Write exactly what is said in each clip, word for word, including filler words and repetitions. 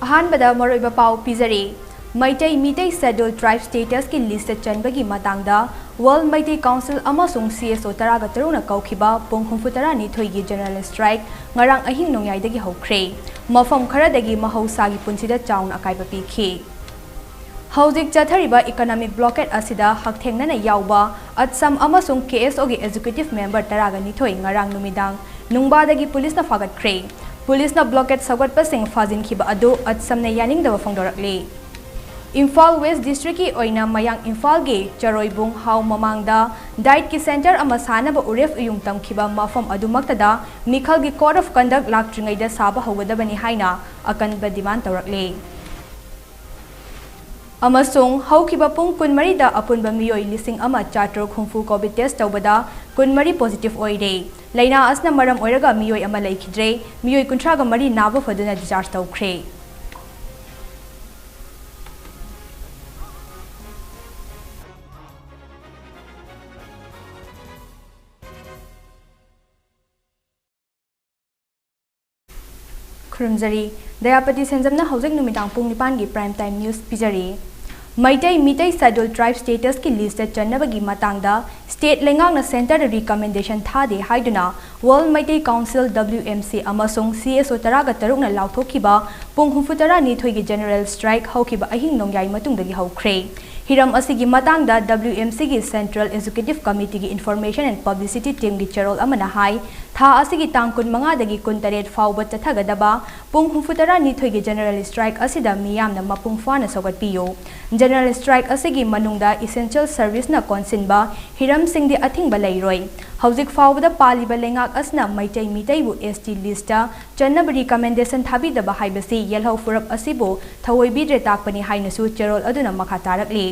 ꯑꯍꯥꯟꯕꯗ ꯃꯔꯨꯑꯣꯏꯕ ꯄꯥꯎ ꯄꯤꯖꯔꯤ꯫ Meitei Meitei Scheduled Tribe status ꯀꯤ list ꯇ ꯆꯟꯕꯒꯤ ꯃꯇꯥꯡꯗ World Meitei Council ꯑꯃꯁꯨꯡ C S O ꯇꯔꯥꯒ ꯇꯔꯨꯛꯅ ꯀꯧꯈꯤꯕ ꯄꯨꯡ ꯍꯨꯝꯐꯨ ꯇꯔꯥꯅꯤꯊꯣꯏꯒꯤ general strike ꯉꯔꯥꯡ ꯑꯍꯤꯡ ꯅꯣꯡꯌꯥꯏꯗꯒꯤ ꯍꯧꯈ꯭ꯔꯦ꯫ ꯃꯐꯝ ꯈꯔꯗꯒꯤ ꯃꯍꯧꯁꯥꯒꯤ ꯄꯨꯟꯁꯤꯗ ꯆꯥꯎꯅ ꯑꯀꯥꯏꯕ ꯄꯤꯈꯤ꯫ ꯍꯧꯖꯤꯛ ꯆꯠꯊꯔꯤꯕ economic blockade ꯑꯁꯤꯗ ꯍꯛꯊꯦꯡꯅꯅ ꯌꯥꯎꯕ ꯑꯠꯁꯝ ꯑꯃꯁꯨꯡ K S O ꯒꯤ executive member ꯇꯔꯥꯒ ꯅꯤꯊꯣꯏ ꯉꯔꯥꯡ ꯅꯨꯃꯤꯗꯥꯡ ꯅꯨꯡꯕꯥꯗꯒꯤ ꯄꯨꯂꯤꯁꯅ ꯐꯥꯒꯠꯈ꯭ꯔꯦ꯫ ꯄꯨꯂꯤꯁꯅ blockade ꯁꯧꯒꯠꯄꯁꯤꯡ ꯐꯥꯖꯤꯟꯈꯤꯕ ꯑꯗꯨ ꯑꯠꯁꯝꯅ ꯌꯥꯅꯤꯡꯗꯕ ꯐꯣꯡꯗꯣꯔꯛꯂꯤ꯫ ꯏꯝꯐꯥꯜ West District ꯀꯤ ꯑꯣꯏꯅ ꯃꯌꯥꯡ ꯏꯝꯐꯥꯜꯒꯤ ꯆꯔꯣꯏꯕꯨꯡ ꯍꯥꯎ ꯃꯃꯥꯡꯗ diet ꯀꯤ centre ꯑꯃ ꯁꯥꯅꯕ ꯎꯔꯦꯞ ꯎꯌꯨꯡ ꯇꯝꯈꯤꯕ ꯃꯐꯝ ꯑꯗꯨꯃꯛꯇꯗ ꯃꯤꯈꯜꯒꯤ code of conduct ꯂꯥꯛꯇ꯭ꯔꯤꯉꯩꯗ ꯁꯥꯕ ꯍꯧꯒꯗꯕꯅꯤ ꯍꯥꯏꯅ ꯑꯀꯟꯕ demand ꯇꯧꯔꯛꯂꯤ꯫ ꯑꯃꯁꯨꯡ ꯍꯧꯈꯤꯕ ꯄꯨꯡ ꯀꯨꯟꯃꯔꯤꯗ ꯑꯄꯨꯟꯕ ꯃꯤꯑꯣꯏ ꯂꯤꯁꯤꯡ ꯑꯃ ꯆꯥꯇ꯭ꯔꯨꯛ ꯍꯨꯝꯐꯨ COVID test ꯇꯧꯕꯗ ꯀꯨꯟꯃꯔꯤ positive ꯑꯣꯏꯔꯦ꯫ ꯂꯩꯅꯥ ꯑꯁꯤꯅ ꯃꯔꯝ ꯑꯣꯏꯔꯒ ꯃꯤꯑꯣꯏ ꯑꯃ ꯂꯩꯈꯤꯗ꯭ꯔꯦ, ꯃꯤꯑꯣꯏ ꯀꯨꯟꯊ꯭ꯔꯥꯒ ꯃꯔꯤ ꯅꯥꯕ ꯐꯗꯨꯅ discharge ꯇꯧꯈ꯭ꯔꯦ꯫ ꯈꯨꯔꯨꯝꯖꯔꯤ꯫ ꯗꯌꯥꯄꯇꯤ ꯁꯦꯟꯖꯝꯅ ꯍꯧꯖꯤꯛ ꯅꯨꯃꯤꯗꯥꯡ ꯄꯨꯡ ꯅꯤꯄꯥꯟꯒꯤ prime time news ꯄꯤꯖꯔꯤ꯫ Meitei Meitei Scheduled Tribe status ꯀꯤ list ꯇ ꯆꯟꯅꯕꯒꯤ ꯃꯇꯥꯡꯗ state ꯂꯩꯉꯥꯛꯅ centre ꯗ recommendation ꯊꯥꯗꯦ ꯍꯥꯏꯗꯨꯅ World Meitei Council W M C ꯑꯃꯁꯨꯡ C S O ꯇꯔꯥꯒ ꯇꯔꯨꯛꯅ ꯂꯥꯎꯊꯣꯛꯈꯤꯕ ꯄꯨꯡ ꯍꯨꯝꯐꯨ ꯇꯔꯥꯅꯤꯊꯣꯏꯒꯤ general strike ꯍꯧꯈꯤꯕ ꯑꯍꯤꯡ ꯅꯣꯡꯌꯥꯏ ꯃꯇꯨꯡꯗꯒꯤ ꯍꯧꯈ꯭ꯔꯦ꯫ ꯍꯤꯔꯝ ꯑꯁꯤꯒꯤ ꯃꯇꯥꯡꯗ W M C ꯒꯤ Central Executive Committee ꯒꯤ Information and Publicity Team ꯒꯤ ꯆꯦꯔꯣꯜ ꯑꯃꯅ ꯍꯥꯏ, ꯊꯥ ꯑꯁꯤꯒꯤ ꯇꯥꯡ ꯀꯨꯟꯃꯉꯥꯗꯒꯤ ꯀꯨꯟꯇꯔꯦꯠ ꯐꯥꯎꯕ ꯆꯠꯊꯒꯗꯕ ꯄꯨꯡ ꯍꯨꯝꯐꯨ ꯇꯔꯥꯅꯤꯊꯣꯏꯒꯤ general strike ꯑꯁꯤꯗ ꯃꯤꯌꯥꯝꯅ ꯃꯄꯨꯡ ꯐꯥꯅ ꯁꯧꯒꯠꯄꯤꯌꯨ꯫ General strike ꯑꯁꯤꯒꯤ ꯃꯅꯨꯡꯗ essential service ꯅ ꯀꯣꯟꯁꯤꯟꯕ ꯍꯤꯔꯝꯁꯤꯡꯗꯤ ꯑꯊꯤꯡꯕ ꯂꯩꯔꯣꯏ꯫ ꯍꯧꯖꯤꯛ ꯐꯥꯎꯕꯗ ꯄꯥꯜꯂꯤꯕ ꯂꯩꯉꯥꯛ ꯑꯁꯤꯅ ꯃꯩꯇꯩ ꯃꯤꯇꯩꯕꯨ S T list ꯇ ꯆꯟꯅꯕ recommendation ꯊꯥꯕꯤꯗꯕ ꯍꯥꯏꯕꯁꯤ ꯌꯦꯜꯍꯧ ꯐꯨꯔꯞ ꯑꯁꯤꯕꯨ ꯊꯑꯣꯏꯕꯤꯗ꯭ꯔꯦ ꯇꯥꯛꯄꯅꯤ ꯍꯥꯏꯅꯁꯨ ꯆꯦꯔꯣꯜ ꯑꯗꯨꯅ ꯃꯈꯥ ꯇꯥꯔꯛꯂꯤ꯫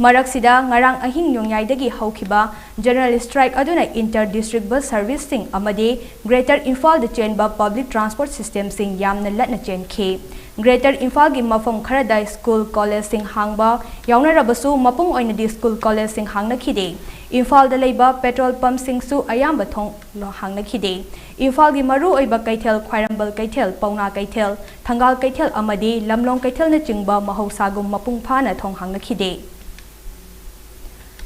ꯃꯔꯛꯁꯤꯗ ꯉꯔꯥꯡ ꯑꯍꯤꯡ ꯅꯣꯡꯌꯥꯏꯗꯒꯤ ꯍꯧꯈꯤꯕ general strike ꯑꯗꯨꯅ inter district bus serviceꯁꯤꯡ ꯑꯃꯗꯤ Greater ꯏꯝꯐꯥꯜꯗ ꯆꯦꯟꯕ public transport systemꯁꯤꯡ ꯌꯥꯝꯅ ꯂꯠꯅ ꯆꯦꯟꯈꯤ꯫ Greater ꯏꯝꯐꯥꯜꯒꯤ ꯃꯐꯝ ꯈꯔꯗ school collegeꯁꯤꯡ ꯍꯥꯡꯕ ꯌꯥꯎꯅꯔꯕꯁꯨ, ꯃꯄꯨꯡ ꯑꯣꯏꯅꯗꯤ school collegeꯁꯤꯡ ꯍꯥꯡꯅꯈꯤꯗꯦ꯫ ꯏꯝꯐꯥꯜꯗ ꯂꯩꯕ petrol pumpꯁꯤꯡꯁꯨ ꯑꯌꯥꯝꯕ ꯊꯣꯡ ꯍꯥꯡꯅꯈꯤꯗꯦ꯫ ꯏꯝꯐꯥꯜꯒꯤ ꯃꯔꯨꯑꯣꯏꯕ ꯀꯩꯊꯦꯜ ꯈ꯭ꯋꯥꯏꯔꯝꯕꯟ ꯀꯩꯊꯦꯜ, ꯄꯥꯎꯅꯥ ꯀꯩꯊꯦꯜ, ꯊꯪꯒꯥꯜ ꯀꯩꯊꯦꯜ ꯑꯃꯗꯤ ꯂꯝꯂꯣꯡ ꯀꯩꯊꯦꯜꯅꯆꯤꯡꯕ ꯃꯍꯧꯁꯥꯒꯨꯝ ꯃꯄꯨꯡ ꯐꯥꯅ ꯊꯣꯡ ꯍꯥꯡꯅꯈꯤꯗꯦ꯫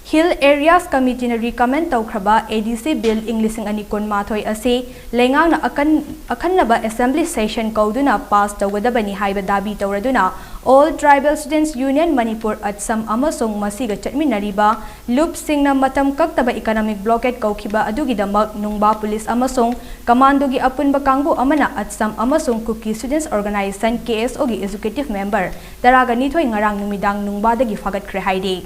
Hill Areas Committeeꯅ recommend ꯇꯧꯈ꯭ꯔꯕ ADC Bill ꯏꯪ ꯂꯤꯁꯤꯡ ꯑꯅꯤ ꯀꯨꯟꯃꯥꯊꯣꯏ ꯑꯁꯤ ꯂꯩꯉꯥꯛꯅ ꯑꯀꯟ-, ꯑꯈꯟꯅꯕ assembly session ꯀꯧꯗꯨꯅ pass ꯇꯧꯒꯗꯕꯅꯤ ꯍꯥꯏꯕ Dhabi ꯇꯧꯔꯗꯨꯅ All Tribal Students Union Manipur, ATSUM, ꯑꯃꯁꯨꯡ ꯃꯁꯤꯒ ꯆꯠꯃꯤꯟꯅꯔꯤꯕ ꯂꯨꯞꯁꯤꯡꯅ ꯃꯇꯝ ꯀꯛꯇꯕ economic blockade ꯀꯧꯈꯤꯕ ꯑꯗꯨꯒꯤꯗꯃꯛ ꯅꯨꯡꯕꯥ police ꯑꯃꯁꯨꯡ commandoꯒꯤ ꯑꯄꯨꯟꯕ ꯀꯥꯡꯕꯨ ꯑꯃꯅ ATSUM ꯑꯃꯁꯨꯡ Kuki Students Organisation, KSOꯒꯤ executive member ꯇꯔꯥꯒ ꯅꯤꯊꯣꯏ ꯉꯔꯥꯡ ꯅꯨꯃꯤꯗꯥꯡ ꯅꯨꯡꯕꯥꯗꯒꯤ ꯐꯥꯒꯠꯈ꯭ꯔꯦ ꯍꯥꯏꯔꯤ꯫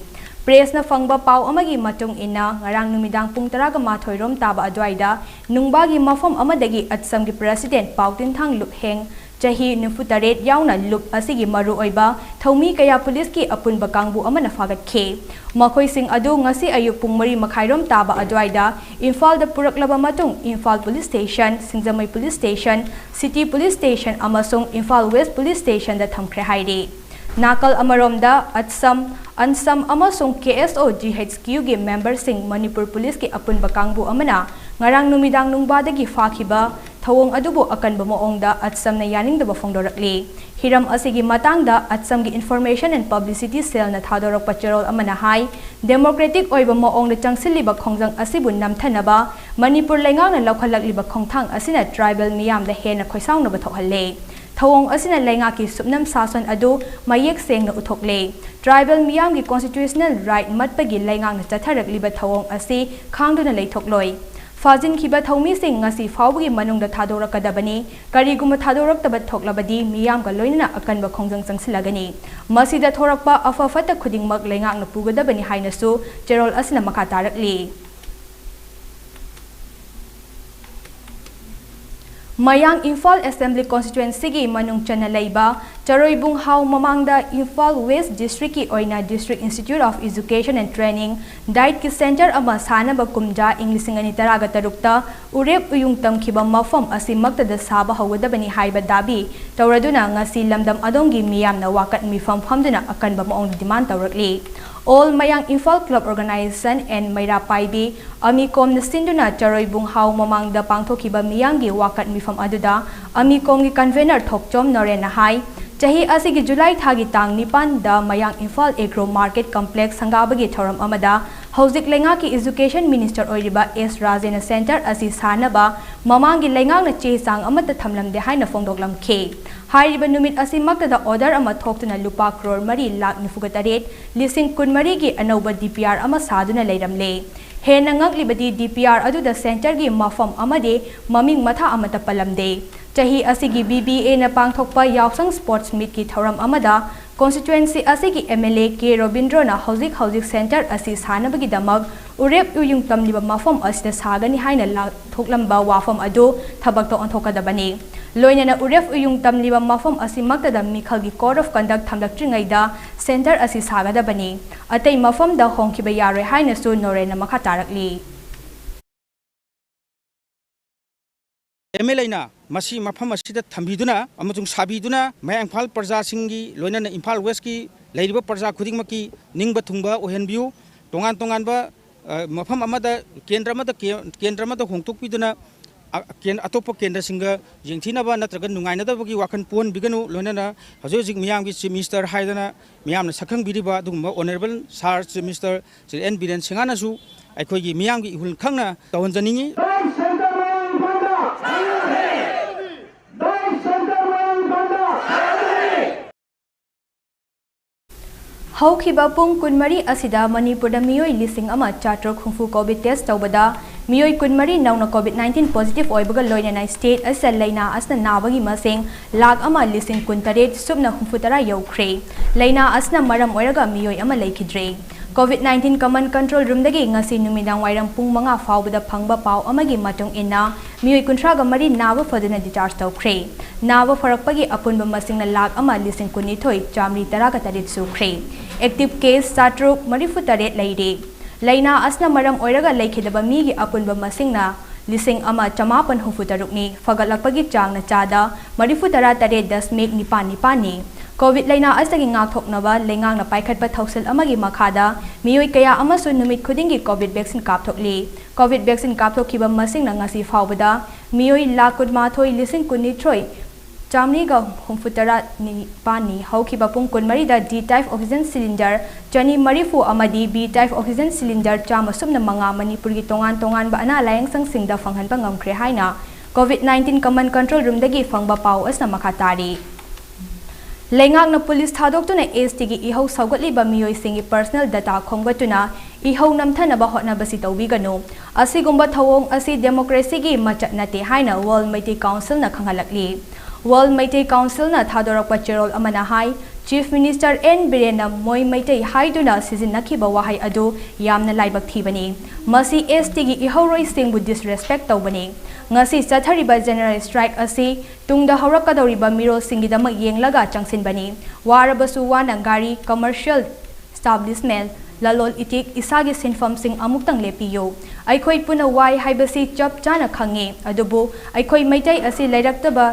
Pressꯅ ꯐꯪꯕ ꯄꯥꯎ ꯑꯃꯒꯤ ꯃꯇꯨꯡ ꯏꯟꯅ, ꯉꯔꯥꯡ ꯅꯨꯃꯤꯗꯥꯡ ꯄꯨꯡ ꯇꯔꯥꯒ ꯃꯥꯊꯣꯏ ꯔꯣꯝ ꯇꯥꯕ ꯑꯗꯨꯋꯥꯏꯗ ꯅꯨꯡꯕꯥꯒꯤ ꯃꯐꯝ ꯑꯃꯗꯒꯤ ATSUMꯒꯤ president ꯄꯥꯎꯇꯤꯟꯊꯥꯡ ꯂꯨꯞꯍꯦꯡ, ꯆꯍꯤ ꯅꯤꯐꯨ ꯇꯔꯦꯠ ꯌꯥꯎꯅ ꯂꯨꯞ ꯑꯁꯤꯒꯤ ꯃꯔꯨꯑꯣꯏꯕ ꯊꯧꯃꯤ ꯀꯌꯥ policeꯀꯤ ꯑꯄꯨꯟꯕ ꯀꯥꯡꯕꯨ ꯑꯃꯅ ꯐꯥꯒꯠꯈꯤ꯫ ꯃꯈꯣꯏꯁꯤꯡ ꯑꯗꯨ ꯉꯁꯤ ꯑꯌꯨꯛ ꯄꯨꯡ ꯃꯔꯤ ꯃꯈꯥꯏ ꯔꯣꯝ ꯇꯥꯕ ꯑꯗꯨꯋꯥꯏꯗ ꯏꯝꯐꯥꯜꯗ ꯄꯨꯔꯛꯂꯕ ꯃꯇꯨꯡ ꯏꯝꯐꯥꯜ police station, ꯁꯤꯡꯖꯃꯩ police station, city police station ꯑꯃꯁꯨꯡ ꯏꯝꯐꯥꯜ West police stationꯗ ꯊꯝꯈ꯭ꯔꯦ ꯍꯥꯏꯔꯤ꯫ ꯅꯥꯀꯜ ꯑꯃꯔꯣꯝꯗ ATSUM, ANSAM ꯑꯃꯁꯨꯡ KSO GHQꯒꯤ memberꯁꯤꯡ ꯃꯅꯤꯄꯨꯔ policeꯀꯤ ꯑꯄꯨꯟꯕ ꯀꯥꯡꯕꯨ ꯑꯃꯅ ꯉꯔꯥꯡ ꯅꯨꯃꯤꯗꯥꯡ ꯅꯨꯡꯕꯥꯗꯒꯤ ꯐꯥꯈꯤꯕ ꯊꯧꯑꯣꯡ ꯑꯗꯨꯕꯨ ꯑꯀꯟꯕ ꯃꯑꯣꯡꯗ ATSUMꯅ ꯌꯥꯅꯤꯡꯗꯕ ꯐꯣꯡꯗꯣꯔꯛꯂꯤ꯫ ꯍꯤꯔꯝ ꯑꯁꯤꯒꯤ ꯃꯇꯥꯡꯗ ATSUMꯒꯤ Information and Publicity Cellꯅ ꯊꯥꯗꯣꯔꯛꯄ ꯆꯦꯔꯣꯜ ꯑꯃꯅ ꯍꯥꯏ, democratic ꯑꯣꯏꯕ ꯃꯑꯣꯡꯗ ꯆꯪꯁꯤꯜꯂꯤꯕ ꯈꯣꯡꯖꯪ ꯑꯁꯤꯕꯨ ꯅꯝꯊꯅꯕ ꯃꯅꯤꯄꯨꯔ ꯂꯩꯉꯥꯛꯅ ꯂꯧꯈꯠꯂꯛꯂꯤꯕ ꯈꯣꯡꯊꯥꯡ ꯑꯁꯤꯅ tribal ꯃꯤꯌꯥꯝꯗ ꯍꯦꯟꯅ ꯈꯣꯏꯁꯥꯎꯅꯕ ꯊꯣꯛꯍꯜꯂꯦ꯫ ꯊꯧꯑꯣꯡ ꯑꯁꯤꯅ ꯂꯩꯉꯥꯛꯀꯤ ꯁꯨꯞꯅꯝ ꯁꯥꯁꯣꯟ ꯑꯗꯨ ꯃꯌꯦꯛ ꯁꯦꯡꯅ ꯎꯠꯊꯣꯛꯂꯦ꯫ Tribal ꯃꯤꯌꯥꯝꯒꯤ constitutional right ꯃꯠꯄꯒꯤ ꯂꯩꯉꯥꯛꯅ ꯆꯠꯊꯔꯛꯂꯤꯕ ꯊꯧꯑꯣꯡ ꯑꯁꯤ ꯈꯥꯡꯗꯨꯅ ꯂꯩꯊꯣꯛꯂꯣꯏ꯫ ꯐꯥꯖꯤꯟꯈꯤꯕ ꯊꯧꯃꯤꯁꯤꯡ ꯉꯁꯤ ꯐꯥꯎꯕꯒꯤ ꯃꯅꯨꯡꯗ ꯊꯥꯗꯣꯔꯛꯀꯗꯕꯅꯤ꯫ ꯀꯔꯤꯒꯨꯝꯕ ꯊꯥꯗꯣꯔꯛꯇꯕ ꯊꯣꯛꯂꯕꯗꯤ ꯃꯤꯌꯥꯝꯒ ꯂꯣꯏꯅꯅ ꯑꯀꯟꯕ ꯈꯣꯡꯖꯪ ꯆꯪꯁꯤꯜꯂꯒꯅꯤ꯫ ꯃꯁꯤꯗ ꯊꯣꯔꯛꯄ ꯑꯐ ꯐꯠꯇ ꯈꯨꯗꯤꯡꯃꯛ ꯂꯩꯉꯥꯛꯅ ꯄꯨꯒꯗꯕꯅꯤ ꯍꯥꯏꯅꯁꯨ ꯆꯦꯔꯣꯜ ꯑꯁꯤꯅ ꯃꯈꯥ ꯇꯥꯔꯛꯂꯤ꯫ ꯃꯌꯥꯡ ꯏꯝꯐꯥꯜ ꯑꯦꯁꯦꯝꯕ꯭ꯂꯤ ꯀꯣꯟꯁꯇꯤꯇ꯭ꯋꯦꯟꯁꯤꯒꯤ ꯃꯅꯨꯡ ꯆꯟꯅ ꯂꯩꯕ ꯆꯔꯣꯏꯕꯨꯡꯍꯥꯎ ꯃꯃꯥꯡꯗ ꯏꯝꯐꯥꯜ ꯋꯦꯁ ꯗꯤꯁꯇ꯭ꯔꯤꯛꯀꯤ ꯑꯣꯏꯅ District Institute of Education and Training, DIETꯀꯤ ꯁꯦꯟꯇꯔ ꯑꯃ ꯁꯥꯅꯕ ꯀꯨꯝꯖꯥ ꯏꯪ ꯂꯤꯁꯤꯡ ꯑꯅꯤ ꯇꯔꯥꯒ ꯇꯔꯨꯛꯇ ꯎꯔꯦꯞ ꯎꯌꯨꯡ ꯇꯝꯈꯤꯕ ꯃꯐꯝ ꯑꯁꯤꯃꯛꯇꯗ ꯁꯥꯕ ꯍꯧꯒꯗꯕꯅꯤ ꯍꯥꯏꯕ ꯗꯥꯕꯤ ꯇꯧꯔꯗꯨꯅ ꯉꯁꯤ ꯂꯝꯗꯝ ꯑꯗꯣꯝꯒꯤ ꯃꯤꯌꯥꯝꯅ ꯋꯥꯀꯠ ꯃꯤꯐꯝ ꯐꯝꯗꯨꯅ ꯑꯀꯟꯕ ꯃꯑꯣꯡꯗ ꯗꯤꯃꯥꯟ ꯇꯧꯔꯛꯂꯤ꯫ All Mayang Imphal Club Organization and ꯃꯩꯔꯥ ꯄꯥꯏꯕꯤ ꯑꯃꯤꯀꯣꯝꯅ ꯁꯤꯟꯗꯨꯅ ꯆꯔꯣꯏꯕꯨꯡꯍꯥꯎ ꯃꯃꯥꯡꯗ ꯄꯥꯡꯊꯣꯛꯈꯤꯕ ꯃꯤꯌꯥꯝꯒꯤ ꯋꯥꯀꯠ ꯃꯤꯐꯝ ꯑꯗꯨꯗ ꯑꯃꯤꯀꯣꯝꯒꯤ ꯀꯟꯚꯦꯅꯔ ꯊꯣꯛꯆꯣꯝ ꯅꯣꯔꯦꯟꯅ ꯍꯥꯏ, ꯆꯍꯤ ꯑꯁꯤꯒꯤ ꯖꯨꯂꯥꯏ ꯊꯥꯒꯤ ꯇꯥꯡ ꯅꯤꯄꯥꯟꯗ ꯃꯌꯥꯡ ꯏꯝꯐꯥꯜ ꯑꯦꯒ꯭ꯔꯣ ꯃꯥꯔꯀꯦꯠ ꯀꯝꯄ꯭ꯂꯦꯛꯁ ꯁꯪꯒꯥꯕꯒꯤ ꯊꯧꯔꯝ ꯑꯃꯗ ꯍꯧꯖꯤꯛ ꯂꯩꯉꯥꯛꯀꯤ ꯏꯖꯨꯀꯦꯁꯟ ꯃꯤꯅꯤꯁꯇꯔ ꯑꯣꯏꯔꯤꯕ ꯑꯦꯁ ꯔꯥꯖꯦꯅ ꯁꯦꯟꯇꯔ ꯑꯁꯤ ꯁꯥꯅꯕ ꯃꯃꯥꯡꯒꯤ ꯂꯩꯉꯥꯛꯅ ꯆꯦ ꯆꯥꯡ ꯑꯃꯠꯇ ꯊꯝꯂꯝꯗꯦ ꯍꯥꯏꯅ ꯐꯣꯡꯗꯣꯛꯂꯝꯈꯤ꯫ ꯍꯥꯏꯔꯤꯕ ꯅꯨꯃꯤꯠ ꯑꯁꯤꯃꯛꯇꯗ ꯑꯣꯔꯗꯔ ꯑꯃ ꯊꯣꯛꯇꯨꯅ ꯂꯨꯄꯥ ꯀ꯭ꯔꯣꯔ ꯃꯔꯤ ꯂꯥꯈ ꯅꯤꯐꯨꯒ ꯇꯔꯦꯠ ꯂꯤꯁꯤꯡ ꯀꯨꯟꯃꯔꯤꯒꯤ ꯑꯅꯧꯕ ꯗꯤ ꯄꯤ ꯑꯥꯔ ꯑꯃ ꯁꯥꯗꯨꯅ ꯂꯩꯔꯝꯂꯦ꯫ ꯍꯦꯟꯅ ꯉꯛꯂꯤꯕꯗꯤ ꯗꯤ ꯄꯤ ꯑꯥꯔ ꯑꯗꯨꯗ ꯁꯦꯟꯇꯔꯒꯤ ꯃꯐꯝ ꯑꯃꯗꯤ ꯃꯃꯤꯡ ꯃꯊꯥ ꯑꯃꯠꯇ ꯄꯜꯂꯝꯗꯦ꯫ ꯆꯍꯤ ꯑꯁꯤꯒꯤ ꯕꯤ ꯕꯤ ꯑꯦꯅ ꯄꯥꯡꯊꯣꯛꯄ ꯌꯥꯎꯁꯪ ꯁ꯭ꯄꯣꯔꯠꯁ ꯃꯤꯠꯀꯤ ꯊꯧꯔꯝ ꯑꯃꯗ ꯀꯣꯟꯁꯇꯤꯇ꯭ꯋꯦꯟꯁꯤ ꯑꯁꯤꯒꯤ ꯑꯦꯝ ꯑꯦꯜ ꯑꯦ ꯀꯦ ꯔꯣꯕꯤꯟꯗ꯭ꯔꯣꯅ ꯍꯧꯖꯤꯛ ꯍꯧꯖꯤꯛ ꯁꯦꯟꯇꯔ ꯑꯁꯤ ꯁꯥꯅꯕꯒꯤꯗꯃꯛ ꯎꯔꯦꯞ ꯎꯌꯨꯡ ꯇꯝꯂꯤꯕ ꯃꯐꯝ ꯑꯁꯤꯗ ꯁꯥꯒꯅꯤ ꯍꯥꯏꯅ ꯂꯥꯎꯊꯣꯛꯂꯝꯕ ꯋꯥꯐꯝ ꯑꯗꯨ ꯊꯕꯛꯇ ꯑꯣꯟꯊꯣꯛꯀꯗꯕꯅꯤ꯫ ꯂꯣꯏꯅꯅ ꯎꯔꯦꯞ ꯎꯌꯨꯡ ꯇꯝꯂꯤꯕ ꯃꯐꯝ ꯑꯁꯤꯃꯛꯇꯗ ꯃꯤꯈꯜꯒꯤ code of conduct ꯊꯝꯂꯛꯇ꯭ꯔꯤꯉꯩꯗ ꯁꯦꯟꯇꯔ ꯑꯁꯤ ꯁꯥꯒꯗꯕꯅꯤ꯫ ꯑꯇꯩ ꯃꯐꯝꯗ ꯍꯣꯡꯈꯤꯕ ꯌꯥꯔꯣꯏ ꯍꯥꯏꯅꯁꯨ ꯅꯣꯔꯦꯟꯅ ꯃꯈꯥ ꯇꯥꯔꯛꯂꯤ꯫ ꯑꯦꯝ ꯑꯦꯜ ꯑꯦꯅ ꯃꯁꯤ ꯃꯐꯝ ꯑꯁꯤꯗ ꯊꯝꯕꯤꯗꯨꯅ ꯑꯃꯁꯨꯡ ꯁꯥꯕꯤꯗꯨꯅ ꯃꯌꯥꯡ ꯏꯝꯐꯥꯜ ꯄ꯭ꯔꯖꯥꯁꯤꯡꯒꯤ, ꯂꯣꯏꯅꯅ ꯏꯝꯐꯥꯜ ꯋꯦꯁꯀꯤ ꯂꯩꯔꯤꯕ ꯄ꯭ꯔꯖꯥ ꯈꯨꯗꯤꯡꯃꯛꯀꯤ ꯅꯤꯡꯕ ꯊꯨꯡꯕ ꯑꯣꯏꯍꯟꯕꯤꯌꯨ꯫ ꯇꯣꯉꯥꯟ ꯇꯣꯉꯥꯟꯕ, ꯑ, ꯃꯐꯝ ꯑꯃꯗ, ꯀꯦꯟꯗ꯭ꯔ ꯑꯃꯗ, ꯀꯦ-, ꯀꯦꯟꯗ꯭ꯔ ꯑꯃꯗ ꯍꯣꯡꯗꯣꯛꯄꯤꯗꯨꯅ, ꯑ, ꯀꯦꯟ-, ꯑꯇꯣꯞꯄ ꯀꯦꯟꯗ꯭ꯔꯁꯤꯡꯒ ꯌꯦꯡꯊꯤꯅꯕ ꯅꯠꯇ꯭ꯔꯒ ꯅꯨꯡꯉꯥꯏꯅꯗꯕꯒꯤ ꯋꯥꯈꯜ ꯄꯣꯛꯍꯟꯕꯤꯒꯅꯨ꯫ ꯂꯣꯏꯅꯅ ꯍꯧꯖꯤꯛ ꯍꯧꯖꯤꯛ ꯃꯤꯌꯥꯝꯒꯤ ꯆꯤꯐ ꯃꯤꯅꯤꯁꯇꯔ ꯍꯥꯏꯗꯅ ꯃꯤꯌꯥꯝꯅ ꯁꯛꯈꯪꯕꯤꯔꯤꯕ ꯑꯗꯨꯒꯨꯝꯕ honourable sir chief minister Shri N Biren ꯁꯤꯡꯍꯅꯁꯨ ꯑꯩꯈꯣꯏꯒꯤ ꯃꯤꯌꯥꯝꯒꯤ ꯏꯍꯨꯜ ꯈꯪꯅ ꯇꯧꯍꯟꯖꯅꯤꯡꯏ꯫ ꯍꯧꯈꯤꯕ ꯄꯨꯡ ꯀꯨꯟꯃꯔꯤ ꯑꯁꯤꯗ ꯃꯅꯤꯄꯨꯔꯗ ꯃꯤꯑꯣꯏ ꯂꯤꯁꯤꯡ ꯑꯃ ꯆꯥꯇ꯭ꯔꯨꯛ ꯍꯨꯝꯐꯨ ꯀꯣꯚꯤꯗ ꯇꯦꯁ ꯇꯧꯕꯗ ꯃꯤꯑꯣꯏ ꯀꯨꯟꯃꯔꯤ ꯅꯧꯅ ꯀꯣꯚꯤꯗ ꯅꯥꯏꯟꯇꯤꯟ ꯄꯣꯖꯤꯇꯤꯚ ꯑꯣꯏꯕꯒ ꯂꯣꯏꯅꯅ ꯁ꯭ꯇꯦꯠ ꯑꯁꯤꯗ ꯂꯥꯏꯅꯥ ꯑꯁꯤꯅ ꯅꯥꯕꯒꯤ ꯃꯁꯤꯡ ꯂꯥꯈ ꯑꯃ ꯂꯤꯁꯤꯡ ꯀꯨꯟꯇꯔꯦꯠ ꯁꯨꯞꯅ ꯍꯨꯝꯐꯨꯇꯔꯥ ꯌꯧꯈ꯭ꯔꯦ꯫ ꯂꯥꯏꯅꯥ ꯑꯁꯤꯅ ꯃꯔꯝ ꯑꯣꯏꯔꯒ ꯃꯤꯑꯣꯏ ꯑꯃ ꯂꯩꯈꯤꯗ꯭ꯔꯦ꯫ COVID nineteen Common Control Roomꯗꯒꯤ ꯉꯁꯤ ꯅꯨꯃꯤꯗꯥꯡ ꯋꯥꯏꯔꯝ ꯄꯨꯡ ꯃꯉꯥ ꯐꯥꯎꯕꯗ ꯐꯪꯕ ꯄꯥꯎ ꯑꯃꯒꯤ ꯃꯇꯨꯡ ꯏꯟꯅ, ꯃꯤꯑꯣꯏ ꯀꯨꯟꯊ꯭ꯔꯥꯒ ꯃꯔꯤ ꯅꯥꯕ ꯐꯗꯨꯅ discharge ꯇꯧꯈ꯭ꯔꯦ꯫ ꯅꯥꯕ ꯐꯔꯛꯄꯒꯤ ꯑꯄꯨꯟꯕ ꯃꯁꯤꯡꯅ ꯂꯥꯈ ꯑꯃ ꯂꯤꯁꯤꯡ ꯀꯨꯟꯅꯤꯊꯣꯏ ꯆꯥꯃꯔꯤ ꯇꯔꯥꯒ ꯇꯔꯦꯠ ꯁꯨꯈ꯭ꯔꯦ꯫ Active case ꯆꯥꯇ꯭ꯔꯨꯛ ꯃꯔꯤꯐꯨ ꯇꯔꯦꯠ ꯂꯩꯔꯤ꯫ ꯂꯥꯏꯅꯥ ꯑꯁꯤꯅ ꯃꯔꯝ ꯑꯣꯏꯔꯒ ꯂꯩꯈꯤꯗꯕ ꯃꯤꯒꯤ ꯑꯄꯨꯟꯕ ꯃꯁꯤꯡꯅ ꯂꯤꯁꯤꯡ ꯑꯃ ꯆꯃꯥꯄꯟ ꯍꯨꯝꯐꯨ ꯇꯔꯨꯛꯅꯤ꯫ ꯐꯒꯠꯂꯛꯄꯒꯤ ꯆꯥꯡꯅ ꯆꯥꯗ ꯃꯔꯤꯐꯨ ꯇꯔꯥ ꯇꯔꯦꯠ ꯗꯁꯃꯤꯛ ꯅꯤꯄꯥꯟ ꯅꯤꯄꯥꯟꯅꯤ꯫ COVID ꯂꯥꯏꯅꯥ ꯑꯁꯤꯗꯒꯤ ꯉꯥꯛꯊꯣꯛꯅꯕ ꯂꯩꯉꯥꯛꯅ ꯄꯥꯏꯈꯠꯄ ꯊꯧꯁꯤꯜ ꯑꯃꯒꯤ ꯃꯈꯥꯗ ꯃꯤꯑꯣꯏ ꯀꯌꯥ ꯑꯃꯁꯨ ꯅꯨꯃꯤꯠ ꯈꯨꯗꯤꯡꯒꯤ COVID vaccine ꯀꯥꯞꯊꯣꯛꯂꯤ꯫ COVID vaccine ꯀꯥꯞꯊꯣꯛꯈꯤꯕ ꯃꯁꯤꯡꯅ ꯉꯁꯤ ꯐꯥꯎꯕꯗ ꯃꯤꯑꯣꯏ ꯂꯥꯈ ꯀꯨꯟꯃꯥꯊꯣꯏ ꯂꯤꯁꯤꯡ ꯀꯨꯟꯅꯤꯊꯣꯏ ꯆꯥꯃꯔꯤꯒ ꯍꯨꯝꯐꯨꯇꯔꯥ ꯅꯤꯄꯥꯟꯅꯤ꯫ ꯍꯧꯈꯤꯕ ꯄꯨꯡ ꯀꯨꯟꯃꯔꯤꯗ D type oxygen cylinder ꯆꯅꯤ ꯃꯔꯤꯐꯨ ꯑꯃꯗꯤ B type oxygen cylinder ꯆꯥꯝꯃ ꯁꯨꯞꯅ ꯃꯉꯥ ꯃꯅꯤꯄꯨꯔꯒꯤ ꯇꯣꯉꯥꯟ ꯇꯣꯉꯥꯟꯕ ꯑꯅꯥ ꯂꯥꯌꯦꯡꯁꯪꯁꯤꯡꯗ ꯐꯪꯍꯟꯕ ꯉꯝꯈ꯭ꯔꯦ ꯍꯥꯏꯅ COVID nineteen Common Control Roomꯗꯒꯤ ꯐꯪꯕ ꯄꯥꯎ ꯑꯁꯤꯅ ꯃꯈꯥ ꯇꯥꯔꯤ꯫ ꯂꯩꯉꯥꯛꯅ ꯄꯨꯂꯤꯁ ꯊꯥꯗꯣꯛꯇꯨꯅ STꯒꯤ ꯏꯍꯧ ꯁꯧꯒꯠꯂꯤꯕ ꯃꯤꯑꯣꯏꯁꯤꯡꯒꯤ personal data ꯈꯣꯝꯒꯠꯇꯨꯅ ꯏꯍꯧ ꯅꯝꯊꯅꯕ ꯍꯣꯠꯅꯕꯁꯤ ꯇꯧꯕꯤꯒꯅꯨ꯫ ꯑꯁꯤꯒꯨꯝꯕ ꯊꯧꯑꯣꯡ ꯑꯁꯤ democracyꯒꯤ ꯃꯆꯠ ꯅꯠꯇꯦ ꯍꯥꯏꯅ World Meitei Councilꯅ ꯈꯪꯍꯜꯂꯛꯂꯤ꯫ World Meitei Councilꯅ ꯊꯥꯗꯣꯔꯛꯄ ꯆꯦꯔꯣꯜ ꯑꯃꯅ ꯍꯥꯏ, Chief Minister N ꯕꯤꯔꯦꯟꯅ "ꯃꯣꯏ ꯃꯩꯇꯩ" ꯍꯥꯏꯗꯨꯅ ꯁꯤꯖꯤꯟꯅꯈꯤꯕ ꯋꯥꯍꯩ ꯑꯗꯨ ꯌꯥꯝꯅ ꯂꯥꯏꯕꯛ ꯊꯤꯕꯅꯤ꯫ ꯃꯁꯤ STꯒꯤ ꯏꯍꯧꯔꯣꯏꯁꯤꯡꯕꯨ disrespect ꯇꯧꯕꯅꯤ꯫ ꯉꯁꯤ ꯆꯠꯊꯔꯤꯕ general strike ꯑꯁꯤ ꯇꯨꯡꯗ ꯍꯧꯔꯛꯀꯗꯧꯔꯤꯕ ꯃꯤꯔꯣꯜꯁꯤꯡꯒꯤꯗꯃꯛ ꯌꯦꯡꯂꯒ ꯆꯪꯁꯤꯟꯕꯅꯤ꯫ ꯋꯥꯔꯕꯁꯨ ꯋꯥꯅ ꯒꯥꯔꯤ, commercial establishment, ꯂꯂꯣꯜ ꯏꯇꯤꯛ, ꯏꯁꯥꯒꯤ ꯁꯤꯟꯐꯝꯁꯤꯡ ꯑꯃꯨꯛꯇꯪ ꯂꯦꯞꯄꯤꯌꯨ꯫ ꯑꯩꯈꯣꯏ ꯄꯨꯟꯅ ꯋꯥꯏ ꯍꯥꯏꯕꯁꯤ ꯆꯞ ꯆꯥꯅ ꯈꯪꯉꯤ, ꯑꯗꯨꯕꯨ ꯑꯩꯈꯣꯏ ꯃꯩꯇꯩ ꯑꯁꯤ ꯂꯩꯔꯛꯇꯕ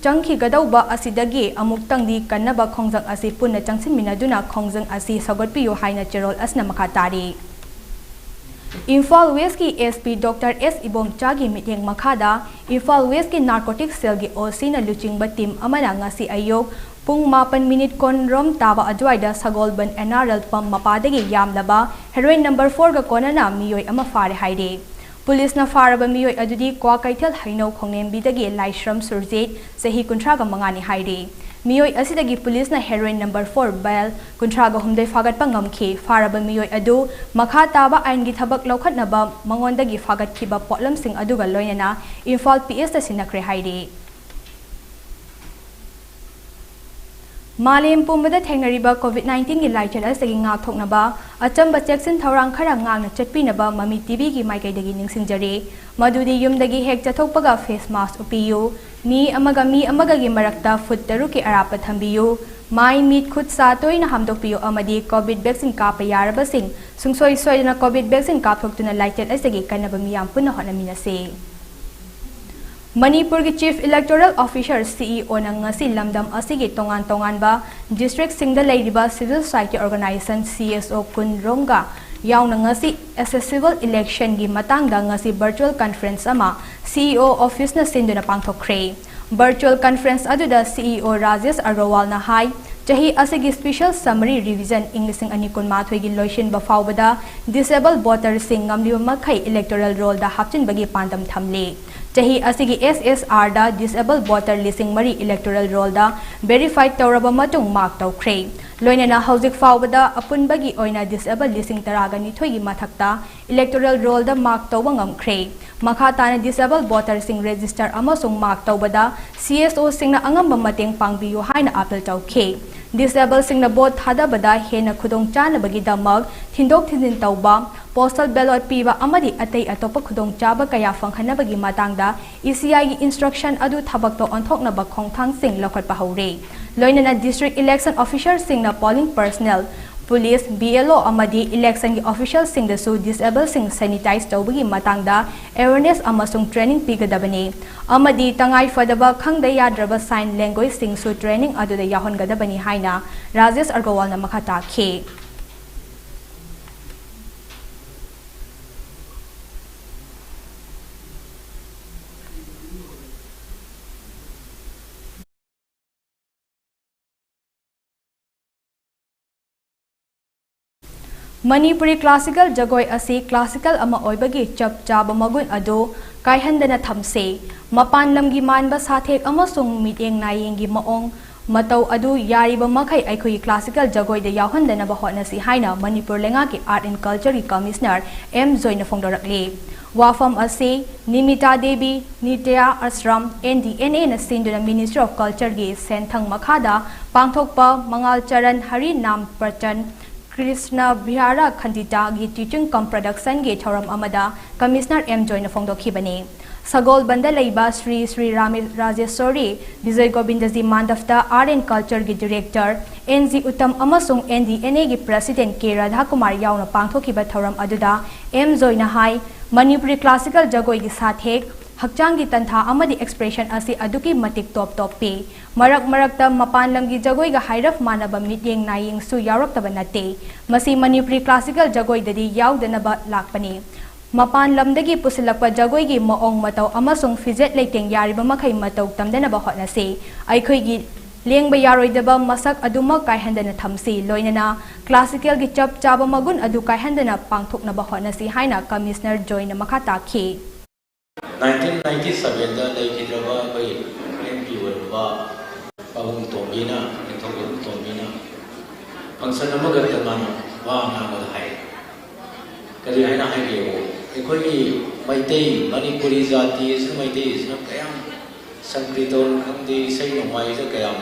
ꯆꯪꯈꯤꯒꯗꯧꯕ ꯑꯁꯤꯗꯒꯤ ꯑꯃꯨꯛꯇꯪꯗꯤ ꯀꯟꯅꯕ ꯈꯣꯡꯖꯪ ꯑꯁꯤ ꯄꯨꯟꯅ ꯆꯪꯁꯤꯟꯃꯤꯟꯅꯗꯨꯅ ꯈꯣꯡꯖꯪ ꯑꯁꯤ ꯁꯧꯒꯠꯄꯤꯌꯨ ꯍꯥꯏꯅ ꯆꯦꯔꯣꯜ ꯑꯁꯤꯅ ꯃꯈꯥ ꯇꯥꯔꯤ꯫ ꯏꯝꯐꯥꯜ Westꯀꯤ SP Doctor S ꯏꯕꯣꯝꯆꯥꯒꯤ ꯃꯤꯠꯌꯦꯡ ꯃꯈꯥꯗ ꯏꯝꯐꯥꯜ Westꯀꯤ narcotic cellꯒꯤ OCꯅ ꯂꯨꯆꯤꯡꯕ team ꯑꯃꯅ ꯉꯁꯤ ꯑꯌꯨꯛ ꯄꯨꯡ ꯃꯥꯄꯟ ꯃꯤꯅꯤꯠ ꯀꯨꯟꯔꯣꯝ ꯇꯥꯕ ꯑꯗꯨꯋꯥꯏꯗ ꯁꯒꯣꯜꯕꯟ NRL pump ꯃꯄꯥꯗꯒꯤ ꯌꯥꯝꯂꯕ heroin number fourꯒ ꯀꯣꯟꯅꯅ ꯃꯤꯑꯣꯏ ꯑꯃ ꯐꯥꯔꯦ ꯍꯥꯏꯔꯤ꯫ ꯄꯨꯂꯤꯁꯅ ꯐꯥꯔꯕ ꯃꯤꯑꯣꯏ ꯑꯗꯨꯗꯤ ꯀ꯭ꯋꯥꯀꯩꯊꯦꯜ ꯍꯩꯅꯧ ꯈꯣꯡꯅꯦꯝꯕꯤꯗꯒꯤ ꯂꯥꯏꯁ꯭ꯔꯝ ꯁꯨꯔꯖꯤꯠ, ꯆꯍꯤ ꯀꯨꯟꯊ꯭ꯔꯥꯒ ꯃꯉꯥꯅꯤ ꯍꯥꯏꯔꯤ꯫ ꯃꯤꯑꯣꯏ ꯑꯁꯤꯗꯒꯤ ꯄꯨꯂꯤꯁꯅ heroin number four bale ꯀꯨꯟꯊ꯭ꯔꯥꯒ ꯍꯨꯝꯗꯣꯏ ꯐꯥꯒꯠꯄ ꯉꯝꯈꯤ꯫ ꯐꯥꯔꯕ ꯃꯤꯑꯣꯏ ꯑꯗꯨ ꯃꯈꯥ ꯇꯥꯕ ꯑꯥꯏꯟꯒꯤ ꯊꯕꯛ ꯂꯧꯈꯠꯅꯕ ꯃꯉꯣꯟꯗꯒꯤ ꯐꯥꯒꯠꯈꯤꯕ ꯄꯣꯠꯂꯝꯁꯤꯡ ꯑꯗꯨꯒ ꯂꯣꯏꯅꯅ ꯏꯝꯐꯥꯜ PSꯇ ꯁꯤꯟꯅꯈ꯭ꯔꯦ ꯍꯥꯏꯔꯤ꯫ ꯃꯥꯂꯦꯝ ꯄꯨꯝꯕꯗ ꯊꯦꯡꯅꯔꯤꯕ COVID nineteenꯒꯤ ꯂꯥꯏꯆꯠ ꯑꯁꯤꯒꯤ ꯉꯥꯛꯊꯣꯛꯅꯕ ꯑꯆꯝꯕ ꯆꯦꯛꯁꯤꯟ ꯊꯧꯔꯥꯡ ꯈꯔ ꯉꯥꯛꯅ ꯆꯠꯄꯤꯅꯕ ꯃꯃꯤ TVꯒꯤ ꯃꯥꯏꯀꯩꯗꯒꯤ ꯅꯤꯡꯁꯤꯡꯖꯔꯤ꯫ ꯃꯗꯨꯗꯤ ꯌꯨꯝꯗꯒꯤ ꯍꯦꯛ ꯆꯠꯊꯣꯛꯄꯒ face mask ꯎꯞꯄꯤꯌꯨ꯫ ꯃꯤ ꯑꯃꯒ ꯃꯤ ꯑꯃꯒꯒꯤ ꯃꯔꯛꯇ ꯐꯨꯠ ꯇꯔꯨꯛꯀꯤ ꯑꯔꯥꯞꯄ ꯊꯝꯕꯤꯌꯨ꯫ ꯃꯥꯏ, ꯃꯤꯠ, ꯈꯨꯠ, ꯁꯥ ꯇꯣꯏꯅ ꯍꯥꯝꯗꯣꯛꯄꯤꯌꯨ ꯑꯃꯗꯤ COVID vaccine ꯀꯥꯞꯄ ꯌꯥꯔꯕꯁꯤꯡ ꯁꯨꯡꯁꯣꯏ ꯁꯣꯏꯗꯅ COVID vaccine ꯀꯥꯞꯊꯣꯛꯇꯨꯅ ꯂꯥꯏꯆꯠ ꯑꯁꯤꯒꯤ ꯀꯟꯅꯕ ꯃꯤꯌꯥꯝ ꯄꯨꯟꯅ ꯍꯣꯠꯅꯃꯤꯟꯅꯁꯤ꯫ ꯃꯅꯤꯄꯨꯔꯒꯤ Chief Electoral Officer, CEOꯅ ꯉꯁꯤ ꯂꯝꯗꯝ ꯑꯁꯤꯒꯤ ꯇꯣꯉꯥꯟ ꯇꯣꯉꯥꯟꯕ districtꯁꯤꯡꯗ ꯂꯩꯔꯤꯕ civil society organization, CSO, ꯀꯨꯟꯔꯣꯝꯒ ꯌꯥꯎꯅ ꯉꯁꯤ accessible electionꯒꯤ ꯃꯇꯥꯡꯗ ꯉꯁꯤ virtual conference ꯑꯃ CEO officeꯅ ꯁꯤꯟꯗꯨꯅ ꯄꯥꯡꯊꯣꯛꯈ꯭ꯔꯦ꯫ Virtual conference ꯑꯗꯨꯗ CEO ꯔꯥꯖꯦꯁ ꯑꯒꯔꯋꯥꯜꯅ ꯍꯥꯏ, ꯆꯍꯤ ꯑꯁꯤꯒꯤ special summary revision ꯏꯪ ꯂꯤꯁꯤꯡ ꯑꯅꯤ ꯀꯨꯟꯃꯥꯊꯣꯏꯒꯤ ꯂꯣꯏꯁꯤꯟꯕ ꯐꯥꯎꯕꯗ disabled voterꯁꯤꯡ ꯉꯝꯂꯤꯕ ꯃꯈꯩ electoral rollꯗ ꯍꯥꯞꯆꯤꯟꯕꯒꯤ ꯄꯥꯟꯗꯝ ꯊꯝꯂꯤ꯫ ꯆꯍꯤ ꯑꯁꯤꯒꯤ SSRꯗ disabled voter ꯂꯤꯁꯤꯡ ꯃꯔꯤ electoral rollꯗ verify ꯇꯧꯔꯕ ꯃꯇꯨꯡ mark ꯇꯧꯈ꯭ꯔꯦ꯫ ꯂꯣꯏꯅꯅ ꯍꯧꯖꯤꯛ ꯐꯥꯎꯕꯗ ꯑꯄꯨꯟꯕꯒꯤ ꯑꯣꯏꯅ disabled ꯂꯤꯁꯤꯡ ꯇꯔꯥꯒ ꯅꯤꯊꯣꯏꯒꯤ ꯃꯊꯛꯇ electoral rollꯗ mark ꯇꯧꯕ ꯉꯝꯈ꯭ꯔꯦ꯫ ꯃꯈꯥ ꯇꯥꯅ disabled voterꯁꯤꯡ register ꯑꯃꯁꯨꯡ mark ꯇꯧꯕꯗ CSOꯁꯤꯡꯅ ꯑꯉꯝꯕ ꯃꯇꯦꯡ ꯄꯥꯡꯕꯤꯌꯨ ꯍꯥꯏꯅ appeal ꯇꯧꯈꯤ꯫ Disabledꯁꯤꯡꯅ vote ꯊꯥꯗꯕꯗ ꯍꯦꯟꯅ ꯈꯨꯗꯣꯡꯆꯥꯅꯕꯒꯤꯗꯃꯛ ꯊꯤꯟꯗꯣꯛ ꯊꯤꯟꯖꯤꯟ ꯇꯧꯕ, postal ballot ꯄꯤꯕ ꯑꯃꯗꯤ ꯑꯇꯩ ꯑꯇꯣꯞꯄ ꯈꯨꯗꯣꯡꯆꯥꯕ ꯀꯌꯥ ꯐꯪꯍꯟꯅꯕꯒꯤ ꯃꯇꯥꯡꯗ ECIꯒꯤ instruction ꯑꯗꯨ ꯊꯕꯛꯇ ꯑꯣꯟꯊꯣꯛꯅꯕ ꯈꯣꯡꯊꯥꯡꯁꯤꯡ ꯂꯧꯈꯠꯄ ꯍꯧꯔꯦ꯫ ꯂꯣꯏꯅꯅ district election officerꯁꯤꯡꯅ polling personnel, police, BLO ꯑꯃꯗꯤ electionꯒꯤ officialꯁꯤꯡꯗꯁꯨ disabledꯁꯤꯡ sanitize ꯇꯧꯕꯒꯤ ꯃꯇꯥꯡꯗ awareness ꯑꯃꯁꯨꯡ training ꯄꯤꯒꯗꯕꯅꯤ ꯑꯃꯗꯤ ꯇꯉꯥꯏ ꯐꯗꯕ ꯈꯪꯗ ꯌꯥꯗ꯭ꯔꯕ sign languageꯁꯤꯡꯁꯨ training ꯑꯗꯨꯗ ꯌꯥꯎꯍꯟꯒꯗꯕꯅꯤ ꯍꯥꯏꯅ ꯔꯥꯖꯦꯁ ꯑꯒꯔꯋꯥꯜꯅ ꯃꯈꯥ ꯇꯥꯈꯤ꯫ ꯃꯅꯤꯄꯨꯔꯤ classical ꯖꯒꯣꯏ ꯑꯁꯤ classical ꯑꯃ ꯑꯣꯏꯕꯒꯤ ꯆꯞ ꯆꯥꯕ ꯃꯒꯨꯟ ꯑꯗꯨ ꯀꯥꯏꯍꯟꯗꯅ ꯊꯝꯁꯦ꯫ ꯃꯄꯥꯟ ꯂꯝꯒꯤ ꯃꯥꯟꯕ ꯁꯥꯊꯦꯛ ꯑꯃꯁꯨꯡ ꯃꯤꯠꯌꯦꯡ ꯅꯥꯌꯦꯡꯒꯤ ꯃꯑꯣꯡ ꯃꯇꯧ ꯑꯗꯨ ꯌꯥꯔꯤꯕ ꯃꯈꯩ ꯑꯩꯈꯣꯏꯒꯤ classical ꯖꯒꯣꯏꯗ ꯌꯥꯎꯍꯟꯗꯅꯕ ꯍꯣꯠꯅꯁꯤ ꯍꯥꯏꯅ ꯃꯅꯤꯄꯨꯔ ꯂꯩꯉꯥꯛꯀꯤ Art and Cultureꯒꯤ Commissioner ꯑꯦꯝ ꯖꯣꯏꯅ ꯐꯣꯡꯗꯣꯔꯛꯂꯤ꯫ ꯋꯥꯐꯝ ꯑꯁꯤ ꯅꯤꯃꯤꯇꯥ ꯗꯦꯕꯤ ꯅꯤꯇ꯭ꯌ ꯑꯁ꯭ꯔꯝ, NDNAꯅ ꯁꯤꯟꯗꯨꯅ Ministry of Cultureꯒꯤ ꯁꯦꯟꯊꯪ ꯃꯈꯥꯗ ꯄꯥꯡꯊꯣꯛꯄ ꯃꯉꯥꯜ ꯆꯔꯟ ꯍꯔꯤ ꯅꯥꯝ ꯄ꯭ꯔꯆꯟ ꯀ꯭ꯔꯤꯁꯅ ꯕꯤꯍꯥꯔꯥ ꯈꯟꯗꯤꯇꯥꯒꯤ Teaching cum Productionꯒꯤ ꯊꯧꯔꯝ ꯑꯃꯗ Commissioner ꯑꯦꯝ ꯖꯣꯏꯅ ꯐꯣꯡꯗꯣꯛꯈꯤꯕꯅꯤ꯫ ꯁꯒꯣꯜꯕꯟꯗ ꯂꯩꯕ ꯁ꯭ꯔꯤ ꯁ꯭ꯔꯤ ꯔꯥꯃꯦ ꯔꯥꯖꯦꯁ꯭ꯋꯔꯤ ꯕꯤꯖꯌ ꯒꯣꯕꯤꯟꯗꯖꯤ ꯃꯥꯟꯗꯞꯇ Art and Cultureꯒꯤ Director ꯑꯦꯟ ꯖꯤ ꯎꯠꯇꯝ ꯑꯃꯁꯨꯡ NDNAꯒꯤ President ꯀꯦ ꯔꯥꯙꯥꯀꯨꯃꯥꯔ ꯌꯥꯎꯅ ꯄꯥꯡꯊꯣꯛꯈꯤꯕ ꯊꯧꯔꯝ ꯑꯗꯨꯗ ꯑꯦꯝ ꯖꯣꯏꯅ ꯍꯥꯏ, ꯃꯅꯤꯄꯨꯔꯤ classical ꯖꯒꯣꯏꯒꯤ ꯁꯥꯊꯦꯛ, ꯍꯛꯆꯥꯡꯒꯤ ꯇꯟꯊꯥ ꯑꯃꯗꯤ expression ꯑꯁꯤ ꯑꯗꯨꯛꯀꯤ ꯃꯇꯤꯛ top topꯄꯤ꯫ ꯃꯔꯛ ꯃꯔꯛꯇ ꯃꯄꯥꯟ ꯂꯝꯒꯤ ꯖꯒꯣꯏꯒ ꯍꯥꯏꯔꯞ ꯃꯥꯟꯅꯕ ꯃꯤꯠꯌꯦꯡ ꯅꯥꯌꯦꯡꯁꯨ ꯌꯥꯎꯔꯛꯇꯕ ꯅꯠꯇꯦ꯫ ꯃꯁꯤ ꯃꯅꯤꯄꯨꯔꯤ classical ꯖꯒꯣꯏꯗꯗꯤ ꯌꯥꯎꯗꯅꯕ ꯂꯥꯛꯄꯅꯤ꯫ ꯃꯄꯥꯟ ꯂꯝꯗꯒꯤ ꯄꯨꯁꯤꯜꯂꯛꯄ ꯖꯒꯣꯏꯒꯤ ꯃꯑꯣꯡ ꯃꯇꯧ ꯑꯃꯁꯨꯡ ꯐꯤꯖꯦꯠ ꯂꯩꯇꯦꯡ ꯌꯥꯔꯤꯕ ꯃꯈꯩ ꯃꯇꯧ ꯇꯝꯗꯅꯕ ꯍꯣꯠꯅꯁꯤ꯫ ꯑꯩꯈꯣꯏꯒꯤ ꯂꯦꯡꯕ ꯌꯥꯔꯣꯏꯗꯕ ꯃꯁꯛ ꯑꯗꯨꯃꯛ ꯀꯥꯏꯍꯟꯗꯅ ꯊꯝꯁꯤ, ꯂꯣꯏꯅꯅ classicalꯒꯤ ꯆꯞ ꯆꯥꯕ ꯃꯒꯨꯟ ꯑꯗꯨ ꯀꯥꯏꯍꯟꯗꯅ ꯄꯥꯡꯊꯣꯛꯅꯕ ꯍꯣꯠꯅꯁꯤ ꯍꯥꯏꯅ Commissioner ꯖꯣꯏꯅ ꯃꯈꯥ ꯇꯥꯈꯤ꯫ ꯅꯥꯏꯟꯇꯤꯟ ꯅꯥꯏꯟꯇꯤ ꯁꯕꯦꯟꯗ ꯂꯩꯈꯤꯗ꯭ꯔꯕ ꯑꯩꯈꯣꯏ MP ꯑꯣꯏꯔꯕ ꯄꯥꯕꯨꯡ ꯇꯣꯝꯕꯤꯅ, ꯅꯤꯡꯊꯧꯖꯝ ꯇꯣꯝꯕꯤꯅ function ꯑꯃꯈꯛꯇ ꯃꯥꯅ ꯋꯥ ꯉꯥꯡꯕꯗ ꯍꯥꯏ꯫ ꯀꯔꯤ ꯍꯥꯏꯅ ꯍꯥꯏꯒꯦꯕꯨ, ꯑꯩꯈꯣꯏꯒꯤ ꯃꯩꯇꯩ, ꯃꯅꯤꯄꯨꯔꯤ ꯖꯥꯇꯤ ꯑꯁꯤ, ꯃꯩꯇꯩ ꯑꯁꯤꯅ ꯀꯌꯥꯝ ꯁꯪꯀ꯭ꯔꯤꯇꯣꯟ ꯈꯪꯗꯦ, ꯏꯁꯩ ꯅꯣꯡꯃꯥꯏꯗ ꯀꯌꯥꯝ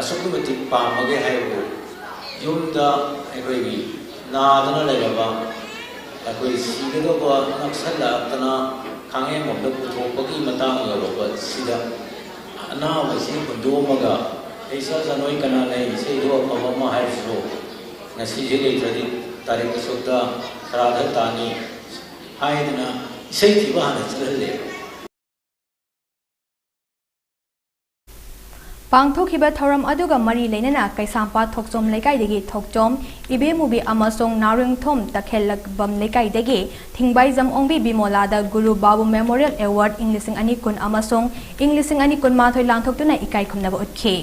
ꯑꯁꯨꯛꯀꯤ ꯃꯇꯤꯛ ꯄꯥꯝꯕꯒꯦ ꯍꯥꯏꯕꯕꯨ, ꯌꯨꯝꯗ ꯑꯩꯈꯣꯏꯒꯤ ꯅꯥꯗꯅ ꯂꯩꯔꯕ, ꯑꯩꯈꯣꯏ ꯁꯤꯒꯗꯧꯕ ꯅꯛꯁꯜꯂꯛꯇꯅ ꯈꯥꯡꯍꯦꯟꯐꯝꯗ ꯄꯨꯊꯣꯛꯄꯒꯤ ꯃꯇꯥꯡ ꯌꯧꯔꯛꯄꯁꯤꯗ, ꯑꯅꯥꯕꯁꯤ ꯍꯨꯟꯗꯣꯛꯑꯝꯃꯒ, "ꯑꯩ ꯏꯆꯥ ꯏꯆꯥ ꯅꯣꯏ ꯀꯅꯥ ꯂꯩ? ꯏꯁꯩꯗꯣ ꯑꯐꯕ ꯑꯃ ꯍꯥꯏꯔꯨꯆꯣ, ꯉꯁꯤꯁꯦ ꯂꯩꯇ꯭ꯔꯗꯤ ꯇꯥꯔꯤꯛ ꯑꯁꯨꯛꯇ ꯁ꯭ꯔꯥꯗ ꯇꯥꯅꯤ" ꯍꯥꯏꯗꯅ ꯏꯁꯩ ꯊꯤꯕ ꯍꯥꯟꯅ ꯆꯠꯍꯜꯂꯦ꯫ ꯄꯥꯡꯊꯣꯛꯈꯤꯕ ꯊꯧꯔꯝ ꯑꯗꯨꯒ ꯃꯔꯤ ꯂꯩꯅꯅ ꯀꯩꯁꯥꯝꯄꯥꯠ ꯊꯣꯛꯆꯣꯝ ꯂꯩꯀꯥꯏꯗꯒꯤ ꯊꯣꯛꯆꯣꯝ ꯏꯕꯦꯃꯨꯕꯤ ꯑꯃꯁꯨꯡ ꯅꯥꯎꯔꯦꯝꯊꯣꯡ ꯇꯈꯦꯜꯂꯛꯕꯝ ꯂꯩꯀꯥꯏꯗꯒꯤ ꯊꯤꯡꯕꯥꯏꯖꯝ ꯑꯣꯡꯕꯤ ꯕꯤꯃꯣꯂꯥꯗ ꯒꯨꯔꯨ ꯕꯥꯕꯨ Memorial Award ꯏꯪ ꯂꯤꯁꯤꯡ ꯑꯅꯤ ꯀꯨꯟ ꯑꯃꯁꯨꯡ ꯏꯪ ꯂꯤꯁꯤꯡ ꯑꯅꯤ ꯀꯨꯟꯃꯥꯊꯣꯏ ꯂꯥꯟꯊꯣꯛꯇꯨꯅ ꯏꯀꯥꯏ ꯈꯨꯝꯅꯕ ꯎꯠꯈꯤ꯫